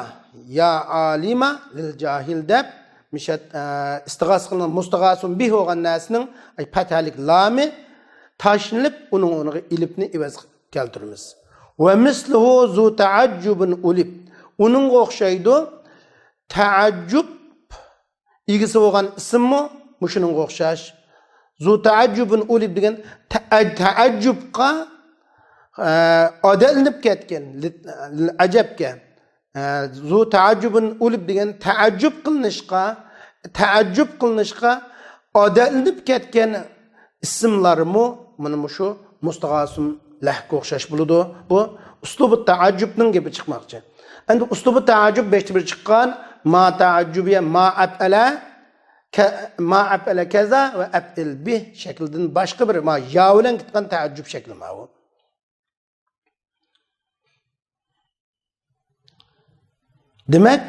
يا ئالىما لىل جاھىل دەپ، مىشەت، ئە، ئىستىغاسە قىلىنغان مۇستىغاسۇن بىھ بولغان نەرسىنىڭ، ئەي، پەتھەلىك لامى تاشلىنىپ، ئۇنىڭ ئورنىغا ئېلىپنى ئىۋەز كەلتۈرىمىز. ۋە مىسلۇھۇ زۇ تەئەججۇبىن ئۇلىپ. ئۇنىڭغا ئوخشايدۇ. تەئەججۇب ئىگىسى بولغان ئىسىممۇ مۇشۇنىڭغا ئوخشاش. زۇ تەئەججۇبىن ئۇلىب دېگەن تەئەج-، تەئەججۇبقا، ئە، ئادەتلىنىپ كەتكەن، لىت-، ئەجەبكە. ئە، زۇ تەئەججۇبىن ئۇلىب دېگەن تەئەججۇب قىلىنىشقا، تەئەججۇب قىلىنىشقا ئادەتلىنىپ كەتكەن ئىسىملارمۇ مانا مۇشۇ مۇستاغاسىم لەھكە ئوخشاش بولىدۇ. بۇ ئۇسلۇبۇ تەئەججۇبنىڭ گېپى چىقماقچى. ئەمدى ئۇسلۇبۇ تەئەججۇب بەشتە بىر چىققان، ما تەئەججۇبىيە، ما ئەپئەلە، كە-، ما ئەپئەلە كەزا ۋە ئەپئىل بىھ شەكلىدىن باشقا بىر، ما يا بىلەن كېتىدىغان تەئەججۇب شەكلى ماۋۇ. دېمەك،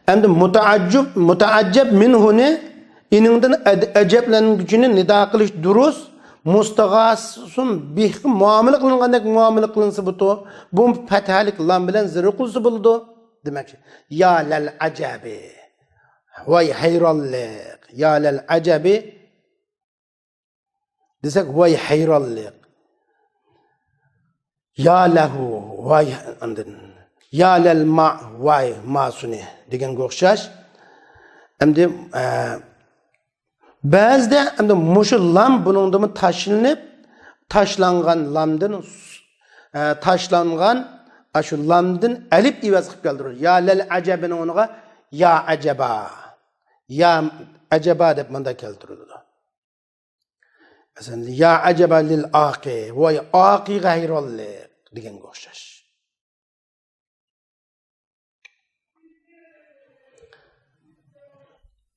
ئەمدى مۇتەئەججىب، مۇتەئەججەب مىنھۇنى، ئېنىڭدىن ئەد-، ئەجەبلەنگۈچىنى نىدا قىلىش دۇرۇس، مۇستاغاسىم بىھقا مۇئامىلە قىلىنغاندەك مۇئامىلە قىلىنسا بۇتۇ، بۇ پەتھەلىك لام بىلەن زىر قىلسا بولىدۇ. دېمەك، يا لەل ئەجەبى، ۋاي ھەيرانلىق، يا لەل ئەجەبى، دېسەك، ۋاي ھەيرانلىق. يا لەھۇ، ۋاي، ئاندىن، يا لەل ما، ۋاي ماسۇنى دېگەنگە ئوخشاش. ئەمدى، ئە، بەزىدە ئەمدى مۇشۇ لام بۇنىڭدىمۇ تاشلىنىپ، تاشلانغان لامدىن، ئە، تاشلانغان ئاشۇ لامدىن ئەلىپ ئىۋەز قىلىپ كەلتۈرىدۇ. يا لەل ئەجەبىنىڭ ئورنىغا يا ئەجەبا، يا ئەجەبا دەپ مۇنداق كەلتۈرۈلىدۇ. مەسىلەن، يا ئەجەبا لىل ئاقى، ۋاي ئاقىغا ھەيرانلىق دېگەنگە ئوخشاش.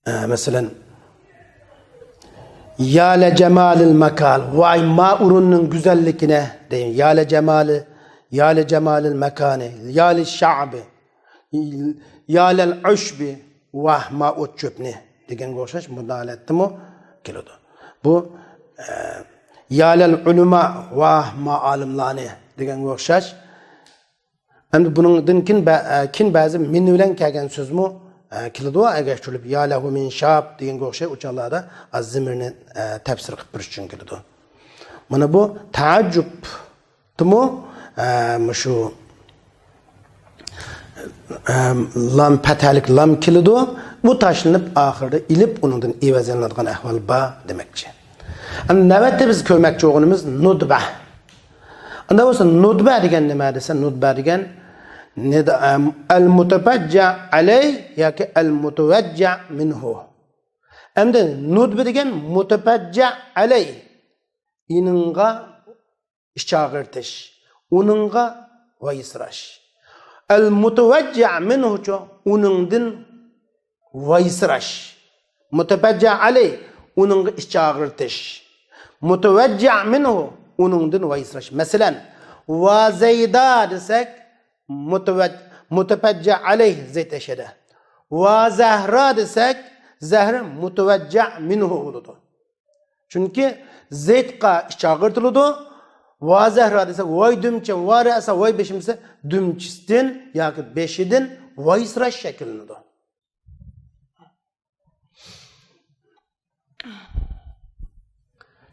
ئە، مەسىلەن، يا لە جامالىل ماكان، ۋاي ما ئورۇننىڭ گۈزەللىكىنى دەيمەن. يا لە جامالى، يا لە جامالىل ماكانى، يا لە شەئبى، يا لەل ئۇشبى، ۋاھ ما ئوت چۆپنى دېگەنگە ئوخشاش مۇنداق ھالەتتىمۇ كېلىدۇ. بۇ، ئە، يا لەل ئۇلىما، ۋاھ ما ئالىملارنى دېگەنگە ئوخشاش. ئەمدى بۇنىڭدىن كېيىن بە-، ئە، كېيىن بەزى مىن بىلەن كەلگەن سۆزمۇ، ئە، كېلىدۇ. ئەگەر شۇلىپ يا لەھۇ مىن شاپ دېگەنگە ئوخشاش ئۇ چاغلاردا ئاز زېمىرنى، ئە، تەپسىر قىلىپ بېرىش ئۈچۈن كېلىدۇ. مانا بۇ تەئەججۈب. تىمۇ، ئە، مۇشۇ، ئە، لام، پەتھەلىك لام كېلىدۇ. بۇ تاشلىنىپ، ئاخىرىدا ئېلىپ، ئۇنىڭدىن ئىۋەز ئېلىنىدىغان ئەھۋال بار دېمەكچى. ئەمدى نۆۋەتتە بىز كۆرمەكچى بولغىنىمىز نۇدبە. ئاندا بولسا نۇدبە دېگەن نېمە دېسە، نۇدبە دېگەن نىدا-، ئەم، ئەل مۇتەپەججە ئەلەي ياكى ئەل مۇتەۋەججە مىنھۇ. ئەمدى نۇدبە دېگەن مۇتەپەججە ئەلەي. ئېنىڭغا ئىچ ئاغرىتىش، ئۇنىڭغا ۋايسىراش. ئەل مۇتەۋەججە مىنھۇچۇ، ئۇنىڭدىن ۋايسىراش. مۇتەپەججە ئەلەي، ئۇنىڭغا ئىچ ئاغرىتىش. مۇتەۋەججە مىنھۇ، ئۇنىڭدىن ۋايسىراش. مەسىلەن، ۋا زەيدا دېسەك، مۇتەۋەج-، مۇتەپەججە ئەلەي زەيد ئەشەدە. ۋا زەھرا دېسەك، زەھرە مۇتەۋەججە مىنھۇ بولىدۇ. چۈنكى زەيدقا ئىچ ئاغرىتىلىدۇ. ۋا زەھرا دېسە، ۋاي دۈمچە، ۋا رەسا، ۋاي بېشىم دېسە، دۈمچىسىدىن ياكى بېشىدىن ۋايسىراش شەكىللىنىدۇ.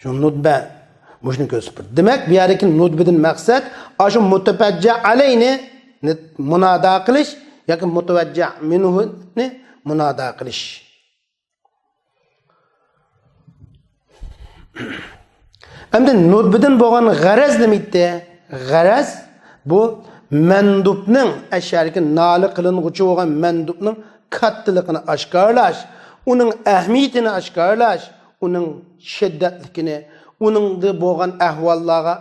شۇ نۇدبە مۇشۇنى كۆرسىتىپ بېرىدۇ. دېمەك، بۇ يەردىكى نۇدبىدىن مەقسەت ئاشۇ مۇتەپەججە ئەلەينى مۇنادا قىلىش ياكى مۇتەۋەججە مىنھۇنى مۇنادا قىلىش. ئەمدى نۇدبىدىن بولغان غەرەز نېمە ئىدى؟ غەرەز بۇ مەندۇبنىڭ، ئەشەدىكى نالە قىلىنغۇچى بولغان مەندۇبنىڭ كاتتىلىقىنى ئاشكارىلاش، ئۇنىڭ ئەھمىيىتىنى ئاشكارىلاش، ئۇنىڭ شىددەتلىكىنى، ئۇنىڭدا بولغان ئەھۋاللارغا،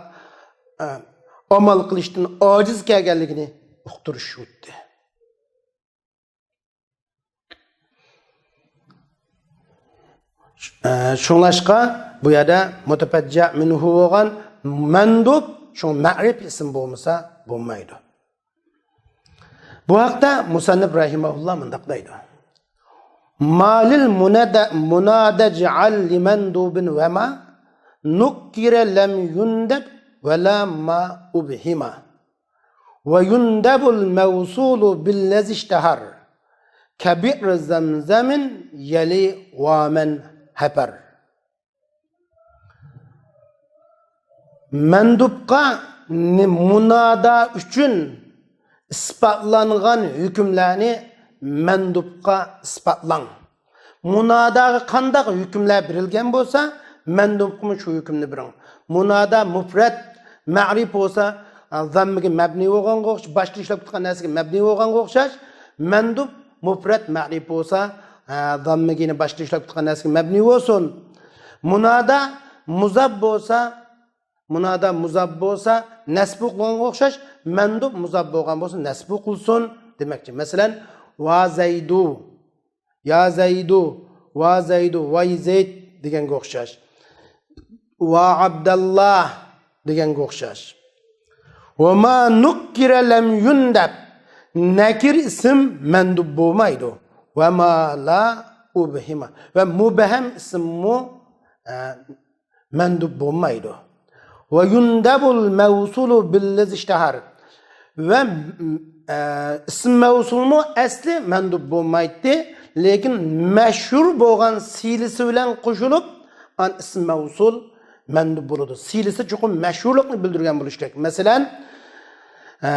ئە، ئامال قىلىشتىن ئاجىز كەلگەنلىكىنى ئۇقتۇرۇش ئىدى. ئە، شۇڭلاشقا بۇ يەردە مۇتەپەججە مىنھۇ بولغان مەندۇب، شۇڭا مەرىپ ئىسىم بولمىسا بولمايدۇ. بۇ ھەقتە مۇسەننىپ رەھىمەھۇللا مۇنداق دەيدۇ: ما للمنادى، منادى اجعل لمندوب وما نكر لم يندب ولا ما أبهم. ويندب الموصول بالذي اشتهر، كبئر زمزم يلي ومن حفر. مەندۇبقا نى-، مۇنادا ئۈچۈن ئىسپاتلانغان ھۆكۈملەرنى مەندۇبقا ئىسپاتلاڭ. مۇناداغا قانداق ھۆكۈملەر بېرىلگەن بولسا، مەندۇبقىمۇ شۇ ھۆكۈمنى بېرىڭ. مۇنادا مۇپرەت مەئرىپ بولسا، زاممىگە مەبنىي بولغانغا ئوخشاش، باشتا ئىشلەپ تۇرغان نەرسىگە مەبنىي بولغانغا ئوخشاش، مەندۇب مۇپرەت مەئرىپ بولسا، زاممىگە يەنە باشتا ئىشلەپ تۇرغان نەرسىگە مەبنىي بولسۇن. مۇنادا مۇزاپ بولسا، مۇنادا مۇزاپ بولسا نەسب قىلغانغا ئوخشاش، مەندۇب مۇزاپ بولغان بولسا نەسب قىلسۇن دېمەكچى. مەسىلەن، ۋا زەيدۇ، يا زەيدۇ، ۋا زەيدۇ، ۋاي زەيد دېگەنگە ئوخشاش. ۋا ئابداللا دېگەنگە ئوخشاش. ۋە ما نۇككىرە لەم يۇندەپ. نەكىر ئىسىم مەندۇب بولمايدۇ. ۋە ما لا ئۇبھىمە. ۋە مۇبھەم ئىسىممۇ، ئە، مەندۇب بولمايدۇ. ۋە يۇندەبۇل مەۋسۇلۇ بىللەزى ئىشتەھەر. ۋە، ئە، ئىسىم مەۋسۇلمۇ ئەسلى مەندۇب بولمايتتى، لېكىن مەشھۇر بولغان سىلىسى بىلەن قوشۇلۇپ، ئان ئىسىم مەۋسۇل مەندۇب بولىدۇ. سىلىسى چوقۇم مەشھۇرلۇقنى بىلدۈرگەن بولۇشى كېرەك. مەسىلەن، ئە،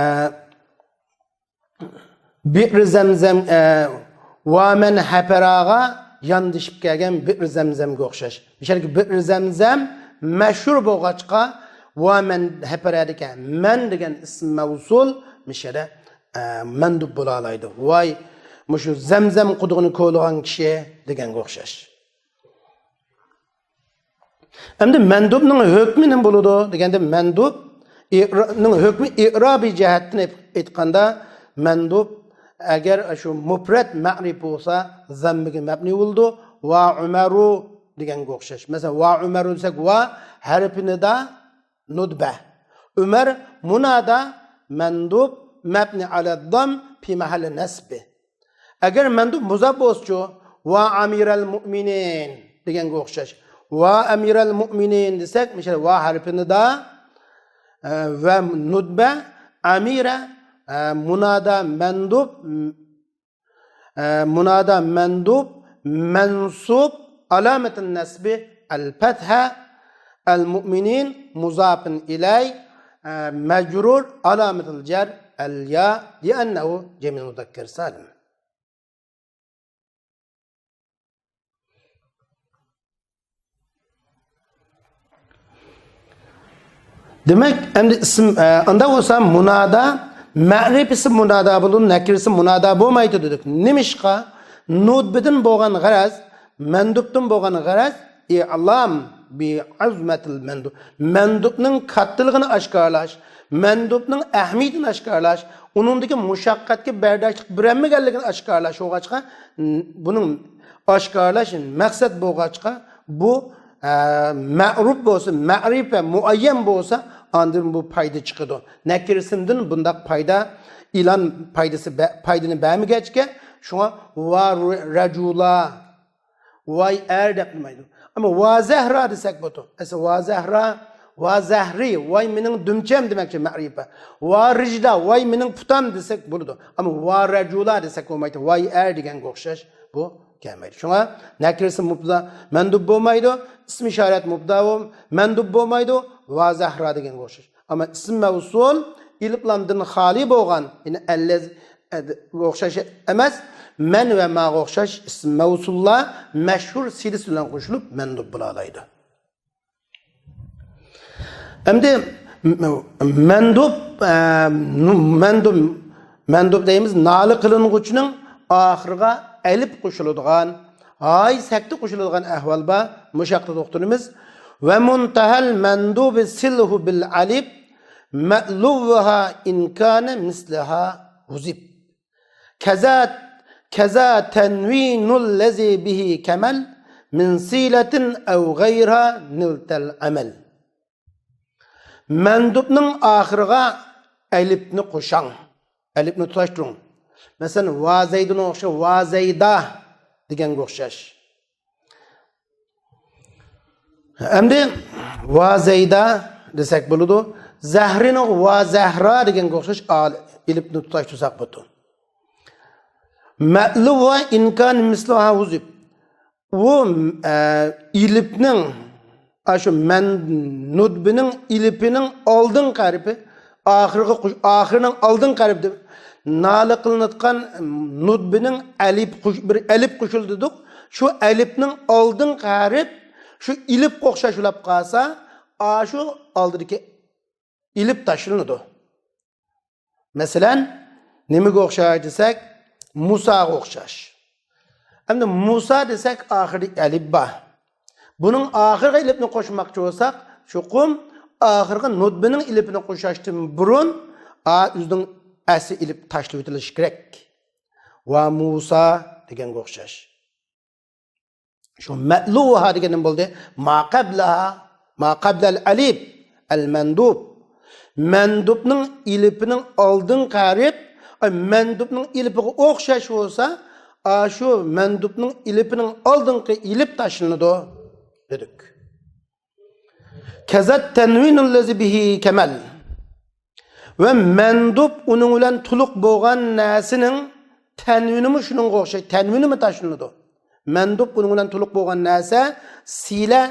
بىئر زەمزەم، ئە، ۋا مەن ھەپەراغا ياندىشىپ كەلگەن بىئر زەمزەمگە ئوخشاش. مىشەلگە بىئر زەمزەم مەشھۇر بولغاچقا، ۋا مەن ھەپەرەدىكەن مەن دېگەن ئىسىم مەۋسۇل مىشەدە، ئە، مەندۇب بولالايدۇ. ۋاي، مۇشۇ زەمزەم قۇدۇقىنى كولىغان كىشى دېگەنگە ئوخشاش. ئەمدى مەندۇبنىڭ ھۆكمى نېمە بولىدۇ دېگەندە، مەندۇب ئىرا-، نىڭ ھۆكمى ئىرابىي جەھەتتىن ئېيت-، ئېيتقاندا، مەندۇب ئەگەر شۇ مۇپرەت مەئرىپ بولسا، زەممىگە مەبنىي بولىدۇ. ۋا ئۆمەرۇ دېگەنگە ئوخشاش. مەسىلەن، ۋا ئۆمەرۇ دېسەك، ۋا ھەرپى نىدا، نۇدبە. ئۆمەر مۇنادا، مەندۇب مەبنى ئەلە زەم فى مەھەللى نەسبى. ئەگەر مەندۇب مۇزاپ بولسىچۇ، ۋا ئەمىرەل مۇئمىنىن دېگەنگە ئوخشاش. ۋا ئەمىرەل مۇئمىنىن دېسەك، مىسال، ۋا ھەرپى نىدا، ئە، ۋە نۇدبە، ئەمىرە، ئە، مۇنادا مەندۇب، ئە، مۇنادا مەندۇب، مەنسۇب، ئالامەتىل نەسبى ئەل پەتھە، ئەل مۇئمىنىن، مۇزاپىن ئىلەي، ئە، مەجرۇر، ئالامەتىل جەر ئەل يا، لىئەننەھۇ جەمئىل مۇزەككەر سالىم. دېمەك، ئەمدى ئىسىم، ئە، ئانداق بولسا مۇنادا مەرىپىسى مۇنادا بولىدۇ، نەكىرىسى مۇنادا بولمايدۇ دېدۇق. نېمىشقا؟ نۇدبىدىن بولغان غەرەز، مەندۇبتىن بولغان غەرەز ئىلام بىئەزمەتىل مەندۇب. مەندۇبنىڭ كاتتىلىقىنى ئاشكارىلاش، مەندۇبنىڭ ئەھمىيىتىنى ئاشكارىلاش، ئۇنىڭدىكى مۇشەققەتكە بەرداشلىق بېرەلمىگەنلىكىنى ئاشكارىلاش بولغاچقا، بۇنىڭ ئاشكارىلاش مەقسەت بولغاچقا، بۇ، ئە، مەرۇپ بولسا، مەرىپە مۇئەييەن بولسا، ئاندىن بۇ پايدا چىقىدۇ. نەكىرىسىندىن بۇنداق پايدا، ئىلان پايدىسى بە-، پايدىنى بەرمىگەچكە، شۇڭا ۋا رەجۇلا، ۋاي ئەر دەپ نېمەيدۇ. ئەمما ۋا زەھرا دېسەك بولىدۇ. ئەسلى ۋا زەھرا، ۋا زەھرى، ۋاي مېنىڭ دۈمچەم دېمەكچى مەرىپە. ۋا رىجلا، ۋاي مېنىڭ پۇتام دېسەك بولىدۇ. ئەمما ۋا رەجۇلا دېسەك بولمايدۇ. ۋاي ئەر دېگەنگە ئوخشاش بۇ كەلمەيدۇ. شۇڭا نەكىرىسى مۇبدا مەندۇب بولمايدۇ، ئىسمى ئىشارەت مۇبدا بول-، مەندۇب بولمايدۇ، ۋا زەھرا دېگەنگە ئوخشاش. ئەمما ئىسىم مەۋسۇل ئېلىپلامدىن خالىي بولغان، يەنى ئەللەز-، ئە-، ئوخشاش ئەمەس، مەن ۋە ماغا ئوخشاش ئىسىم مەۋسۇللار مەشھۇر سىلىسى بىلەن قوشۇلۇپ مەندۇب بولالايدۇ. ئەمدى م-، مەندۇب، ئە، نۇ-، مەندۇب، مەندۇب دەيمىز، نالە قىلىنغۇچىنىڭ ئاخىرىغا ئەلىپ قوشۇلىدىغان، ھاي سەكتە قوشۇلىدىغان ئەھۋال بار. مۇشۇ ھەقتە توختىلىمىز. ۋە مۇنتەھەل مەندۇبى سىلھۇ بىل ئەلىپ مەلۇۋھا ئىنكانە مىسلىھا ھۇزىب. كەزا، كەزا تەنۋىنۇللەزى بىھى كەمەل مىن سىلەتىن ئەۋ غەيرىھا نىلتەل ئەمەل. مەندۇبنىڭ ئاخىرىغا ئەلىپنى قوشاڭ. ئەلىپنى تۇتاشتۇرۇڭ. مەسىلەن، ۋا زەيدۇنىڭ ئوخشاش، ۋا زەيدا دېگەنگە ئوخشاش. ئەمدى ۋا زەيدا دېسەك بولىدۇ. زەھرىنىڭ ۋا زەھرا دېگەنگە ئوخشاش ئال-، ئېلىپنى تۇتاشتۇرساق بولىدۇ. مەلۇۋھا ئىنكان مىسلىھا ھۇزىب. ئۇ، ئە، ئېلىپنىڭ، ئاشۇ مەن-، نۇدبىنىڭ ئېلىپىنىڭ ئالدىنقى ھەرپى، ئاخىرغا قوش-، ئاخىرىنىڭ ئالدىنقى ھەرپى دەپ نالە قىلىنىۋاتقان نۇدبىنىڭ ئەلىپ قوش-، بىر ئەلىپ قوشۇلدى دېدۇق. شۇ ئەلىپنىڭ ئالدىنقى ھەرپ شۇ ئېلىپقا ئوخشاش بولۇپ قالسا، ئاشۇ ئالدىدىكى ئېلىپ تاشلىنىدۇ. مەسىلەن، نېمىگە ئوخشاش دېسەك، مۇساغا ئوخشاش. ئەمدى مۇسا دېسەك، ئاخىرىدا ئەلىپ بار. بۇنىڭ ئاخىرىغا ئېلىپنى قوشماقچى بولساق، چوقۇم ئاخىرىغا نۇتبىنىڭ ئېلىپىنى قوشۇشتىن بۇرۇن، ئا، ئۆزىنىڭ ئەسلى ئېلىپ تاشلىۋېتىلىشى كېرەك. ۋە مۇسا دېگەنگە ئوخشاش. شۇ مەتلۇھا دېگەن نېمە بولدى؟ ما قەبلەھا، ما قەبلەل ئەلىپ، ئەل مەندۇب. مەندۇبنىڭ ئېلىپىنىڭ ئالدىنقى ھەرپ، ئاي، مەندۇبنىڭ ئېلىپىغا ئوخشاش بولسا، ئاشۇ مەندۇبنىڭ ئېلىپىنىڭ ئالدىنقى ئېلىپ تاشلىنىدۇ، دېدۇق. كەزەت تەنۋىنۇللەزى بىھى كەمەل. ۋە مەندۇب ئۇنىڭ بىلەن تولۇق بولغان نەرسىنىڭ تەنۋىنىمۇ شۇنىڭغا ئوخشاش، تەنۋىنىمۇ تاشلىنىدۇ. مەندۇب ئۇنىڭ بىلەن تولۇق بولغان نەرسە، سىلە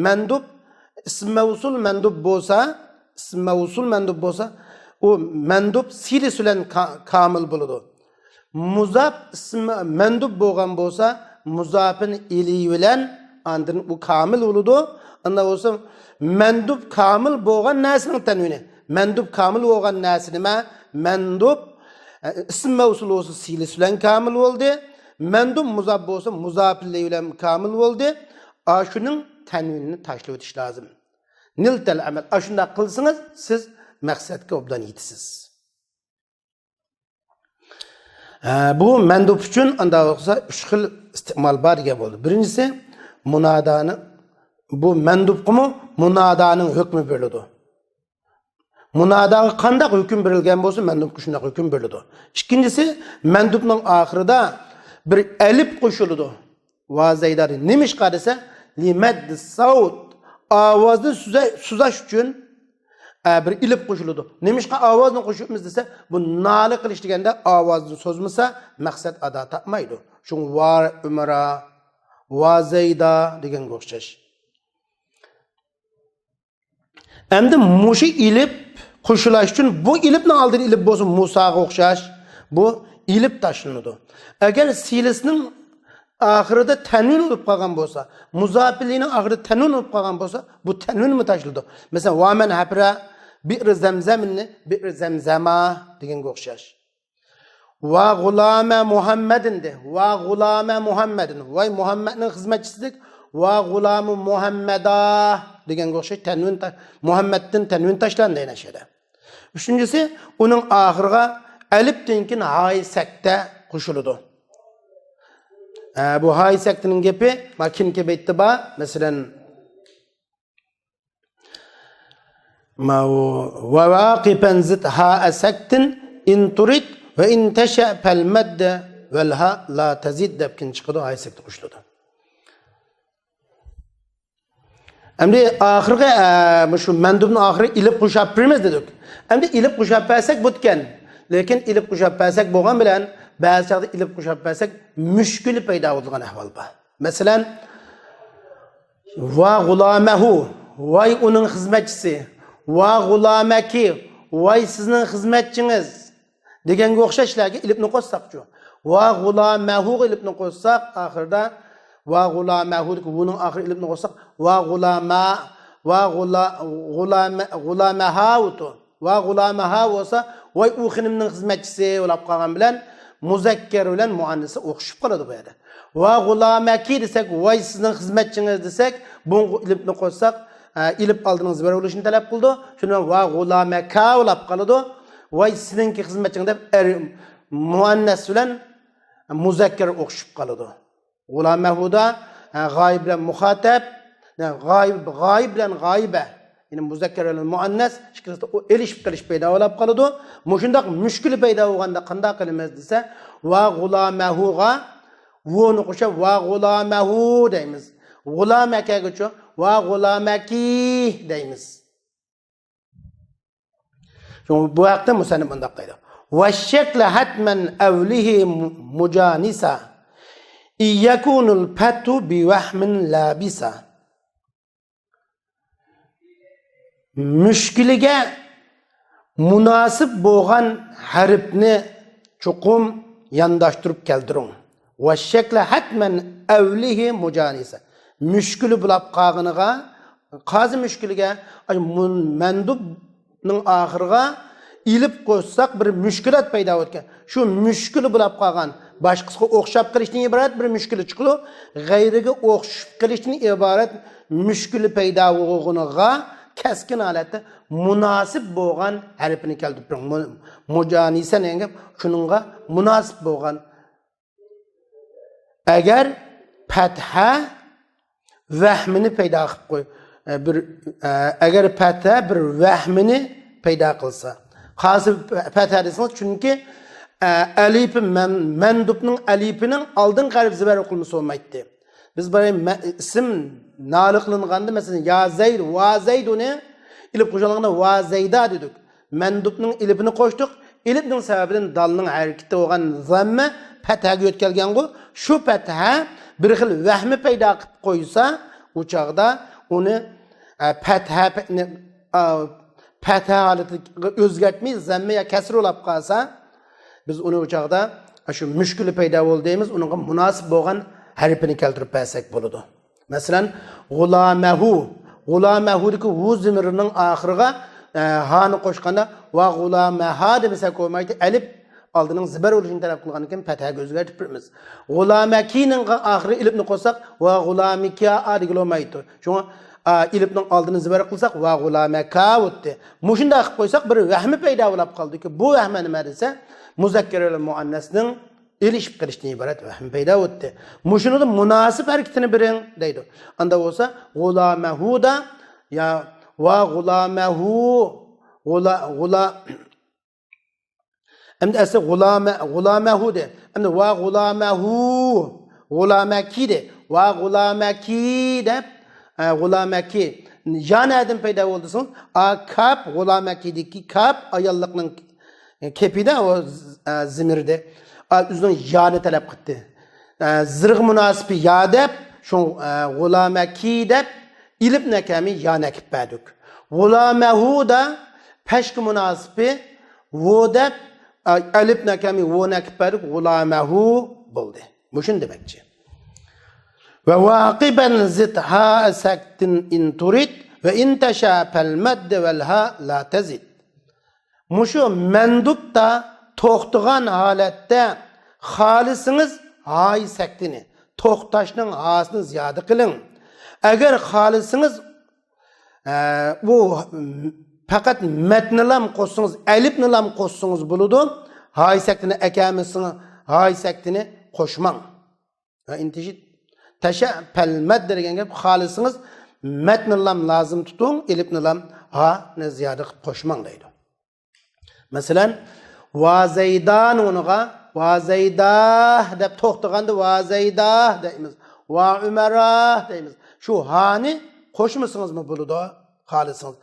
مەندۇب، ئىسم مەۋسۇل مەندۇب بولسا، ئىسم مەۋسۇل مەندۇب بولسا، ئۇ مەندۇب سىلىسى بىلەن کا-، كامىل بولىدۇ. مۇزاپ ئىسم مەندۇب بولغان بولسا، مۇزاپىن ئىلەيھى بىلەن ئاندىن ئۇ كامىل بولىدۇ. ئاندىن بولسا مەندۇب كامىل بولغان نەرسىنىڭ تەنۋىنى. مەندۇب كامىل بولغان نەرسە نېمە؟ مەندۇب، ئە، ئىسم مەۋسۇل بولسا سىلىسى بىلەن كامىل بولدى. مەندۇب مۇزاپ بولسا مۇزاپ ئىلەيھى بىلەن كامىل بولدى. ئاشۇنىڭ تەنۋىنىنى تاشلىۋېتىش لازىم. نىلتەل ئەمەل. ئاشۇنداق قىلسىڭىز، سىز مەقسەتكە ئوبدان يېتىسىز. ھە، بۇ مەندۇب ئۈچۈن ئاندا بولسا ئۈچ خىل ئىستېمال بار دېگەن بولدى. بىرىنچىسى، مۇنادانى، بۇ مەندۇبقىمۇ مۇنادانىڭ ھۆكمى بېرىلىدۇ. مۇناداغا قانداق ھۆكۈم بېرىلگەن بولسا، مەندۇبقا شۇنداق ھۆكۈم بېرىلىدۇ. ئىككىنچىسى، مەندۇبنىڭ ئاخىرىدا بىر ئەلىپ قوشۇلىدۇ. ۋا زەيدا دېدى. نېمىشقا دېسە، لىمەددى ساۋت، ئاۋازنى سۈزە-، سۇزاش ئۈچۈن، ئە، بىر ئېلىپ قوشۇلىدۇ. نېمىشقا ئاۋازنى قوشۇپمىز دېسە، بۇ نالە قىلىش دېگەندە ئاۋازنى سوزمىسا، مەقسەت ئادا تاپمايدۇ. شۇڭا ۋا ئۆمەرا، ۋا زەيدا دېگەنگە ئوخشاش. ئەمدى مۇشۇ ئېلىپ قوشۇلاش ئۈچۈن بۇ ئېلىپنىڭ ئالدىدا ئېلىپ بولسا مۇساغا ئوخشاش، بۇ ئېلىپ تاشلىنىدۇ. ئەگەر سىلىسنىڭ ئاخىرىدا تەنۋىن بولۇپ قالغان بولسا، مۇزاپىلىنىڭ ئاخىرىدا تەنۋىن بولۇپ قالغان بولسا، بۇ تەنۋىنمۇ تاشلىنىدۇ. مەسىلەن، ۋامەن ھەپرە بىئر زەمزەمنى بىئر زەمزەما دېگەنگە ئوخشاش. ۋا غۇلامە مۇھەممەدىن دە. ۋا غۇلامە مۇھەممەدىن. ۋاي مۇھەممەدنىڭ خىزمەتچىسى دېدى. ۋا غۇلامە مۇھەممەدا دېگەنگە ئوخشاش تەنۋىن تا-، مۇھەممەدتىن تەنۋىن تاشلاندى يەنە شۇ يەردە. ئۈچىنچىسى، ئۇنىڭ ئاخىرىغا ئەلىپتىن كېيىن ھاي سەكتە قوشۇلىدۇ. ئە، بۇ ھاي سەكتىنىڭ گېپى، ما كىن كېبەيتتى با، مەسىلەن، ماۋۇ، ۋە ۋاقىپەن زىد ھا ئەسەكتىن ئىن تۇرىد ۋە ئىن تەشە پەل مەددە ۋەل ھا لا تەزىد دەپ كېيىن چىقىدۇ، ھاي سەكتە قوشۇلىدۇ. ئەمدى ئاخىرقى، ئە، مۇشۇ مەندۇبنىڭ ئاخىرى ئېلىپ قوشاپ بېرىمىز دېدۇق. ئەمدى ئېلىپ قوشاپ بەرسەك بوپتىكەن. لېكىن ئېلىپ قوشاپ بەرسەك بولغان بىلەن بەزى چاغدا ئېلىپ قوشاپ بەرسەك مۈشكۈلى پەيدا بولىدىغان ئەھۋال بار. مەسىلەن، ۋا غۇلامەھۇ، ۋاي ئۇنىڭ خىزمەتچىسى، ۋا غۇلامەكى، ۋاي سىزنىڭ خىزمەتچىڭىز دېگەنگە ئوخشاش شۇلارغا ئېلىپنى قوشساقچۇ. ۋا غۇلامەھۇغا ئېلىپنى قوشساق، ئاخىرىدا ۋا غۇلامەھۇدىكى ۋۇنىڭ ئاخىرى ئېلىپنى قوشساق، ۋا غۇلاما، ۋا غۇلا-، غۇلامە-، غۇلامەھاۋۇتۇ. ۋا غۇلامەھا بولسا، ۋاي ئۇ خېنىمنىڭ خىزمەتچىسى بولاپ قالغان بىلەن مۇزەككەر بىلەن مۇئەننەسى ئوخشىشىپ قالىدۇ بۇ يەردە. ۋا غۇلامەكى دېسەك، ۋاي سىزنىڭ خىزمەتچىڭىز دېسەك، بۇنىڭغا ئېلىپنى قوشساق، ئە، ئېلىپ ئالدىنىڭ زېبەر بولۇشىنى تەلەپ قىلىدۇ. شۇنىڭ بىلەن ۋا غۇلامەكا بولاپ قالىدۇ. ۋاي سېنىڭكى خىزمەتچىڭ دەپ ئەر مۇئەننەس بىلەن مۇزەككەر ئوخشىشىپ قالىدۇ. غۇلامەھۇدا، ھە، غايىب بىلەن مۇخاتەب، ھە، غايىب، غايىب بىلەن غايىبە. يەنى مۇزەككەر بىلەن مۇئەننەس ئىككىلىسىدە ئۇ ئېلىشىپ قېلىش پەيدا بولاپ قالىدۇ. مۇشۇنداق مۈشكۈل پەيدا بولغاندا قانداق قىلىمىز دېسە، ۋا غۇلامەھۇغا ۋۇنى قوشۇپ، ۋا غۇلامەھۇ دەيمىز. غۇلامەكەگىچۇ، ۋا غۇلامەكى دەيمىز. شۇڭا بۇ ھەقتە مۇسەننىپ مۇنداق دەيدۇ. ۋەششەكلە ھەتمەن ئەۋلىھى مۇجانىسا. ئىيەكۇنۇل پەتھۇ بىۋەھمىن لابىسا. مۈشكۈلىگە مۇناسىپ بولغان ھەرپنى چوقۇم يانداشتۇرۇپ كەلتۈرۈڭ. ۋەششەكلە ھەتمەن ئەۋلىھى مۇجانىسە. مۈشكۈلى بولاپ قالغىنىغا، قازى مۈشكۈلىگە، ئاي، مۇن-، مەندۇبنىڭ ئاخىرىغا ئېلىپ قوشساق، بىر مۈشكۈلات پەيدا بولىدىكەن. شۇ مۈشكۈلى بولاپ قالغان، باشقىسىغا ئوخشاپ قېلىشتىن ئىبارەت بىر مۈشكۈلى چىقىدۇ. غەيرىگە ئوخشىشىپ قېلىشتىن ئىبارەت مۈشكۈلى پەيدا بولغىنىغا كەسكىن ھالەتتە مۇناسىپ بولغان ھەرپىنى كەلتۈرۈپ بېرىڭ. مۇ-، مۇجانىسە دېگەن گەپ شۇنىڭغا مۇناسىپ بولغان. ئەگەر پەتھە ۋەھمىنى پەيدا قىلىپ قوي، ئە، بىر، ئە، ئەگەر پەتھە بىر ۋەھمىنى پەيدا قىلسا، قازى پەتھە دېسىڭىز، چۈنكى، ئە، ئەلىپى مەن-، مەندۇبنىڭ ئەلىپىنىڭ ئالدىنقى ھەرپ زىبەر قىلمىسا بولمايتتى. بىز بىر مە-، ئىسىم نالى قىلىنغاندا، مەسىلەن، يا زەيد، ۋا زەيدۇنى ئېلىپ قوشۇلغاندا ۋا زەيدا دېدۇق. مەندۇبنىڭ ئېلىپىنى قوشتۇق. ئېلىپنىڭ سەۋەبىدىن دالنىڭ ھەرىكىتى بولغان زەممە پەتھەگە يۆتكەلگەنغۇ. شۇ پەتھە بىر خىل ۋەھمى پەيدا قىلىپ قويسا، ئۇ چاغدا ئۇنى، ئە، پەتھە، پە-، نى-، ئا، پەتھە ھالىتىگە ئۆزگەرتمەي، زەممە يا كەسرە بولاپ قالسا، بىز ئۇنى ئۇ چاغدا شۇ مۈشكۈلى پەيدا بولدى دەيمىز، ئۇنىڭغا مۇناسىپ بولغان ھەرپىنى كەلتۈرۈپ بەرسەك بولىدۇ. مەسىلەن، غۇلامەھۇ. غۇلامەھۇدىكى ھۇ زىمىرىنىڭ ئاخىرىغا، ئە، ھانى قوشقاندا ۋا غۇلامەھا دېمىسەك بولمايدۇ. ئەلىپ ئالدىنىڭ زىبەر بولۇشىنى تەلەپ قىلغاندىكىن پەتھەگە ئۆزگەرتىپ بېرىمىز. غۇلامەكىنىڭ ئاخىرىغا ئېلىپنى قوشساق ۋا غۇلامىكا دېگىلى بولمايدۇ. شۇڭا، ئا، ئېلىپنىڭ ئالدىنى زىبەر قىلساق ۋا غۇلامەكا بولدى. مۇشۇنداق قىلىپ قويساق بىر ۋەھمى پەيدا بولاپ قالدىكى، بۇ ۋەھمە نېمە دېسە، مۇزەككەر بىلەن مۇئەننەسنىڭ ئېلىشىپ قېلىشتىن ئىبارەت ۋەھمە پەيدا بولدى. مۇشۇنىڭدا مۇناسىپ ھەرىكىتىنى بېرىڭ دەيدۇ. ئاندا بولسا غۇلامەھۇدا يا ۋا غۇلامەھۇ، غۇلا-، غۇلا-، ئەمدى ئەسلى غۇلامە-، غۇلامەھۇ دە. ئەمدى ۋا غۇلامەھۇ، غۇلامەكى دە. ۋا غۇلامەكى دەپ، ئە، غۇلامەكى. يا نەدىن پەيدا بولدى دېسىڭىز، ئا كاپ، غۇلامەكىدىكى كاپ، ئاياللىقنىڭ كېپىدە ئۇ ز-، ئە، زىمىردى. ئا، ئۆزىنىڭ يانى تەلەپ قىلدى. ئە، زىرغا مۇناسىپى يا دەپ، شۇ، ئە، غۇلامەكى دەپ، ئېلىپ نەكەمى يا نەكىپ بەردۇق. غۇلامەھۇدا پەشكە مۇناسىپى ۋۇ دەپ، ئە، ئەلىپ نەكەمى ۋۇ نەكىپ بەردۇق، غۇلامەھۇ بولدى. مۇشۇنى دېمەكچى. ۋە ۋاقىبەن زىت ھا سەكتىن ئىن تۇرىد ۋە ئىن تەشا پەل مەددە ۋەل ھا لا تەزىد. مۇشۇ مەندۇبتا توختىغان ھالەتتە خالىسىڭىز ھاي سەكتىنى، توختاشنىڭ ھاسىنى زىيادە قىلىڭ. ئەگەر خالىسىڭىز، ئە، بۇ پەقەت مەتنىلام قوشسىڭىز، ئەلىپنىلام قوشسىڭىز بولىدۇ. ھاي سەكتىنى ئەكەلمىسىڭىز، ھاي سەكتىنى قوشماڭ. ۋە ئىن تەشا پەل مەددە دېگەن گەپ، خالىسىڭىز مەتنىلام لازىم تۇتۇڭ، ئېلىپنىلام ھانى زىيادە قىلىپ قوشماڭ دەيدۇ. مەسىلەن، ۋا زەيدانىڭ ئورنىغا ۋا زەيدا دەپ توختىغاندا ۋا زەيدا دەيمىز، ۋا ئۆمەرا دەيمىز. شۇ ھانى قوشمىسىڭىزمۇ بولىدۇ، خالىسىڭىز.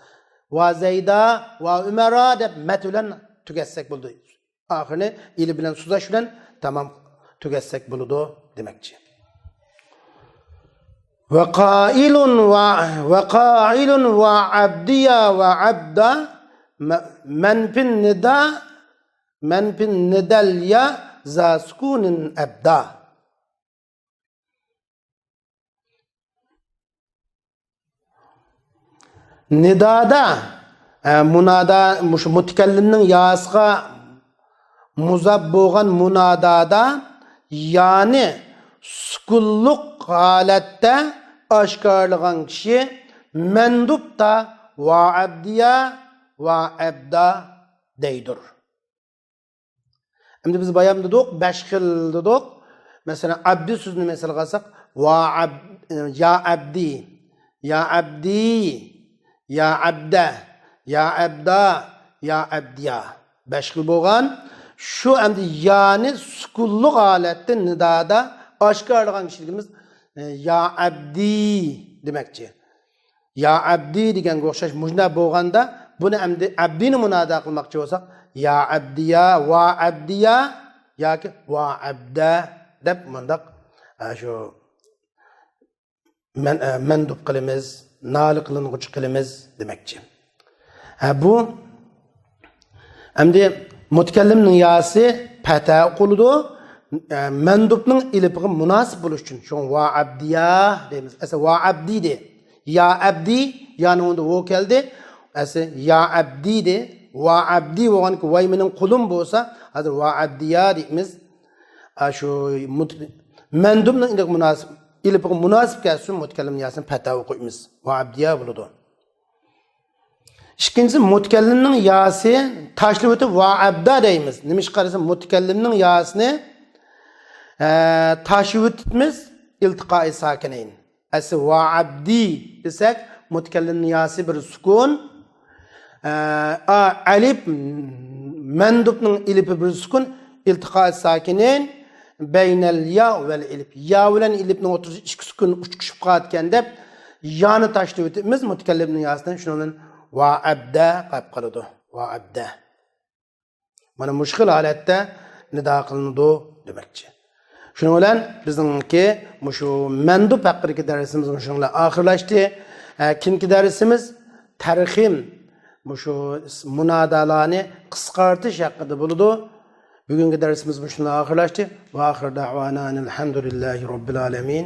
ۋا زەيدا، ۋا ئۆمەرا دەپ مەت بىلەن تۈگەتسەك بولىدۇ. ئاخىرىنى ئېلىپ بىلەن سوزۇش بىلەن تامام تۈگەتسەك بولىدۇ دېمەكچى. ۋە قائىلۇن ۋە، ۋە قائىلۇن ۋە ئەبدىيا ۋە ئەبدا مە-، مەنپىن نىدا، مەنپىن نىدەل يا زا سۇكۇنىن ئەبدا. نىدادا، ئە، مۇنادا، مۇشۇ مۇتەكەللىمنىڭ ياسىغا مۇزاپ بولغان مۇنادادا يانى سۈكۈنلۈق ھالەتتە ئاشكارىلىغان كىشى مەندۇبتا ۋا ئەبدىيا، ۋا ئەبدا دەيدۇر. ئەمدى بىز بايام دېدۇق، بەش خىل دېدۇق. مەسىلەن، ئابدى سۆزىنى مىسالغا ئالساق، ۋا ئاب-، يا ئابدى، يا ئابدى، يا ئابدە، يا ئابدا، يا ئابدىيا. بەش خىل بولغان. شۇ ئەمدى يانى سۈكۈنلۈق ھالەتتە نىدادا ئاشكارىلىغان كىشىلىكىمىز، يا ئابدى دېمەكچى. يا ئەبدى دېگەنگە ئوخشاش مۇشۇنداق بولغاندا، بۇنى ئەمدى ئەبدىنى مۇنادا قىلماقچى بولساق، يا ئەبدىيا، ۋا ئەبدىيا ياكى ۋا ئەبدە دەپ مۇنداق، ئە، شۇ مەن-، ئە، مەندۇب قىلىمىز، نالە قىلىنغۇچى قىلىمىز دېمەكچى. ھە، بۇ ئەمدى مۇتەكەللىمنىڭ ياسى پەتھە ئوقۇلىدۇ، ئە، مەندۇبنىڭ ئېلىپىغا مۇناسىپ بولۇش ئۈچۈن. شۇڭا ۋا ئەبدىيا دەيمىز. ئەسلى ۋا ئەبدى دە. يا ئەبدى، يانىڭ ئورنىدا ۋو كەلدى. ئەسلى يا ئەبدى دە. ۋا ئەبدى بولغانكى ۋاي مېنىڭ قۇلۇم بولسا، ھازىر ۋا ئەبدىيا دەيمىز. ئا، شۇ مۇت-، مەندۇبنىڭ ئېلىپىغا مۇناسىپ، ئېلىپىغا مۇناسىپ كەلسۇن، مۇتەكەللىم ياسىنى پەتھا ئوقۇيمىز. ۋا ئەبدىيا بولىدۇ. ئىككىنچىسى، مۇتەكەللىمنىڭ ياسى تاشلىۋېتىپ ۋا ئەبدا دەيمىز. نېمىشقا دېسە، مۇتەكەللىمنىڭ ياسىنى، ئە، تاشلىۋېتىپمىز، ئىلتىقائى ساكىنەين. ئەسلى ۋا ئەبدى دېسەك، مۇتەكەللىمنىڭ ياسى بىر سۈكۈن، ئە، ئا، ئەلىپ، مەندۇبنىڭ ئېلىپى بىر سۈكۈن، ئىلتىقائى ساكىنەين، بەينەل يا ۋەل ئېلىپ. يا بىلەن ئېلىپنىڭ ئوتتۇرىسىدا ئىككى سۈكۈن ئۇچۇشۇپ قالىدىكەن دەپ، يانى تاشلىۋېتىمىز مۇتەكەللىمنىڭ ياسىدىن، شۇنىڭ بىلەن ۋا ئەبدە قېلىپ قالىدۇ. ۋا ئەبدە. مانا مۇشۇ خىل ھالەتتە نىدا قىلىنىدۇ دېمەكچى. شۇنىڭ بىلەن بىزنىڭكى مۇشۇ مەندۇب ھەققىدىكى دەرسىمىز مۇشۇنىڭ بىلەن ئاخىرلاشتى. ئە، كېيىنكى دەرسىمىز تەرخىم، مۇشۇ مۇنادالارنى قىسقارتىش ھەققىدە بولىدۇ. بۈگۈنكى دەرسىمىز مۇشۇنىڭ بىلەن ئاخىرلاشتى. ۋە ئاخىر دەئۋانا ئەنىل ھەمدۇلىللاھى رەببىل ئالەمىن.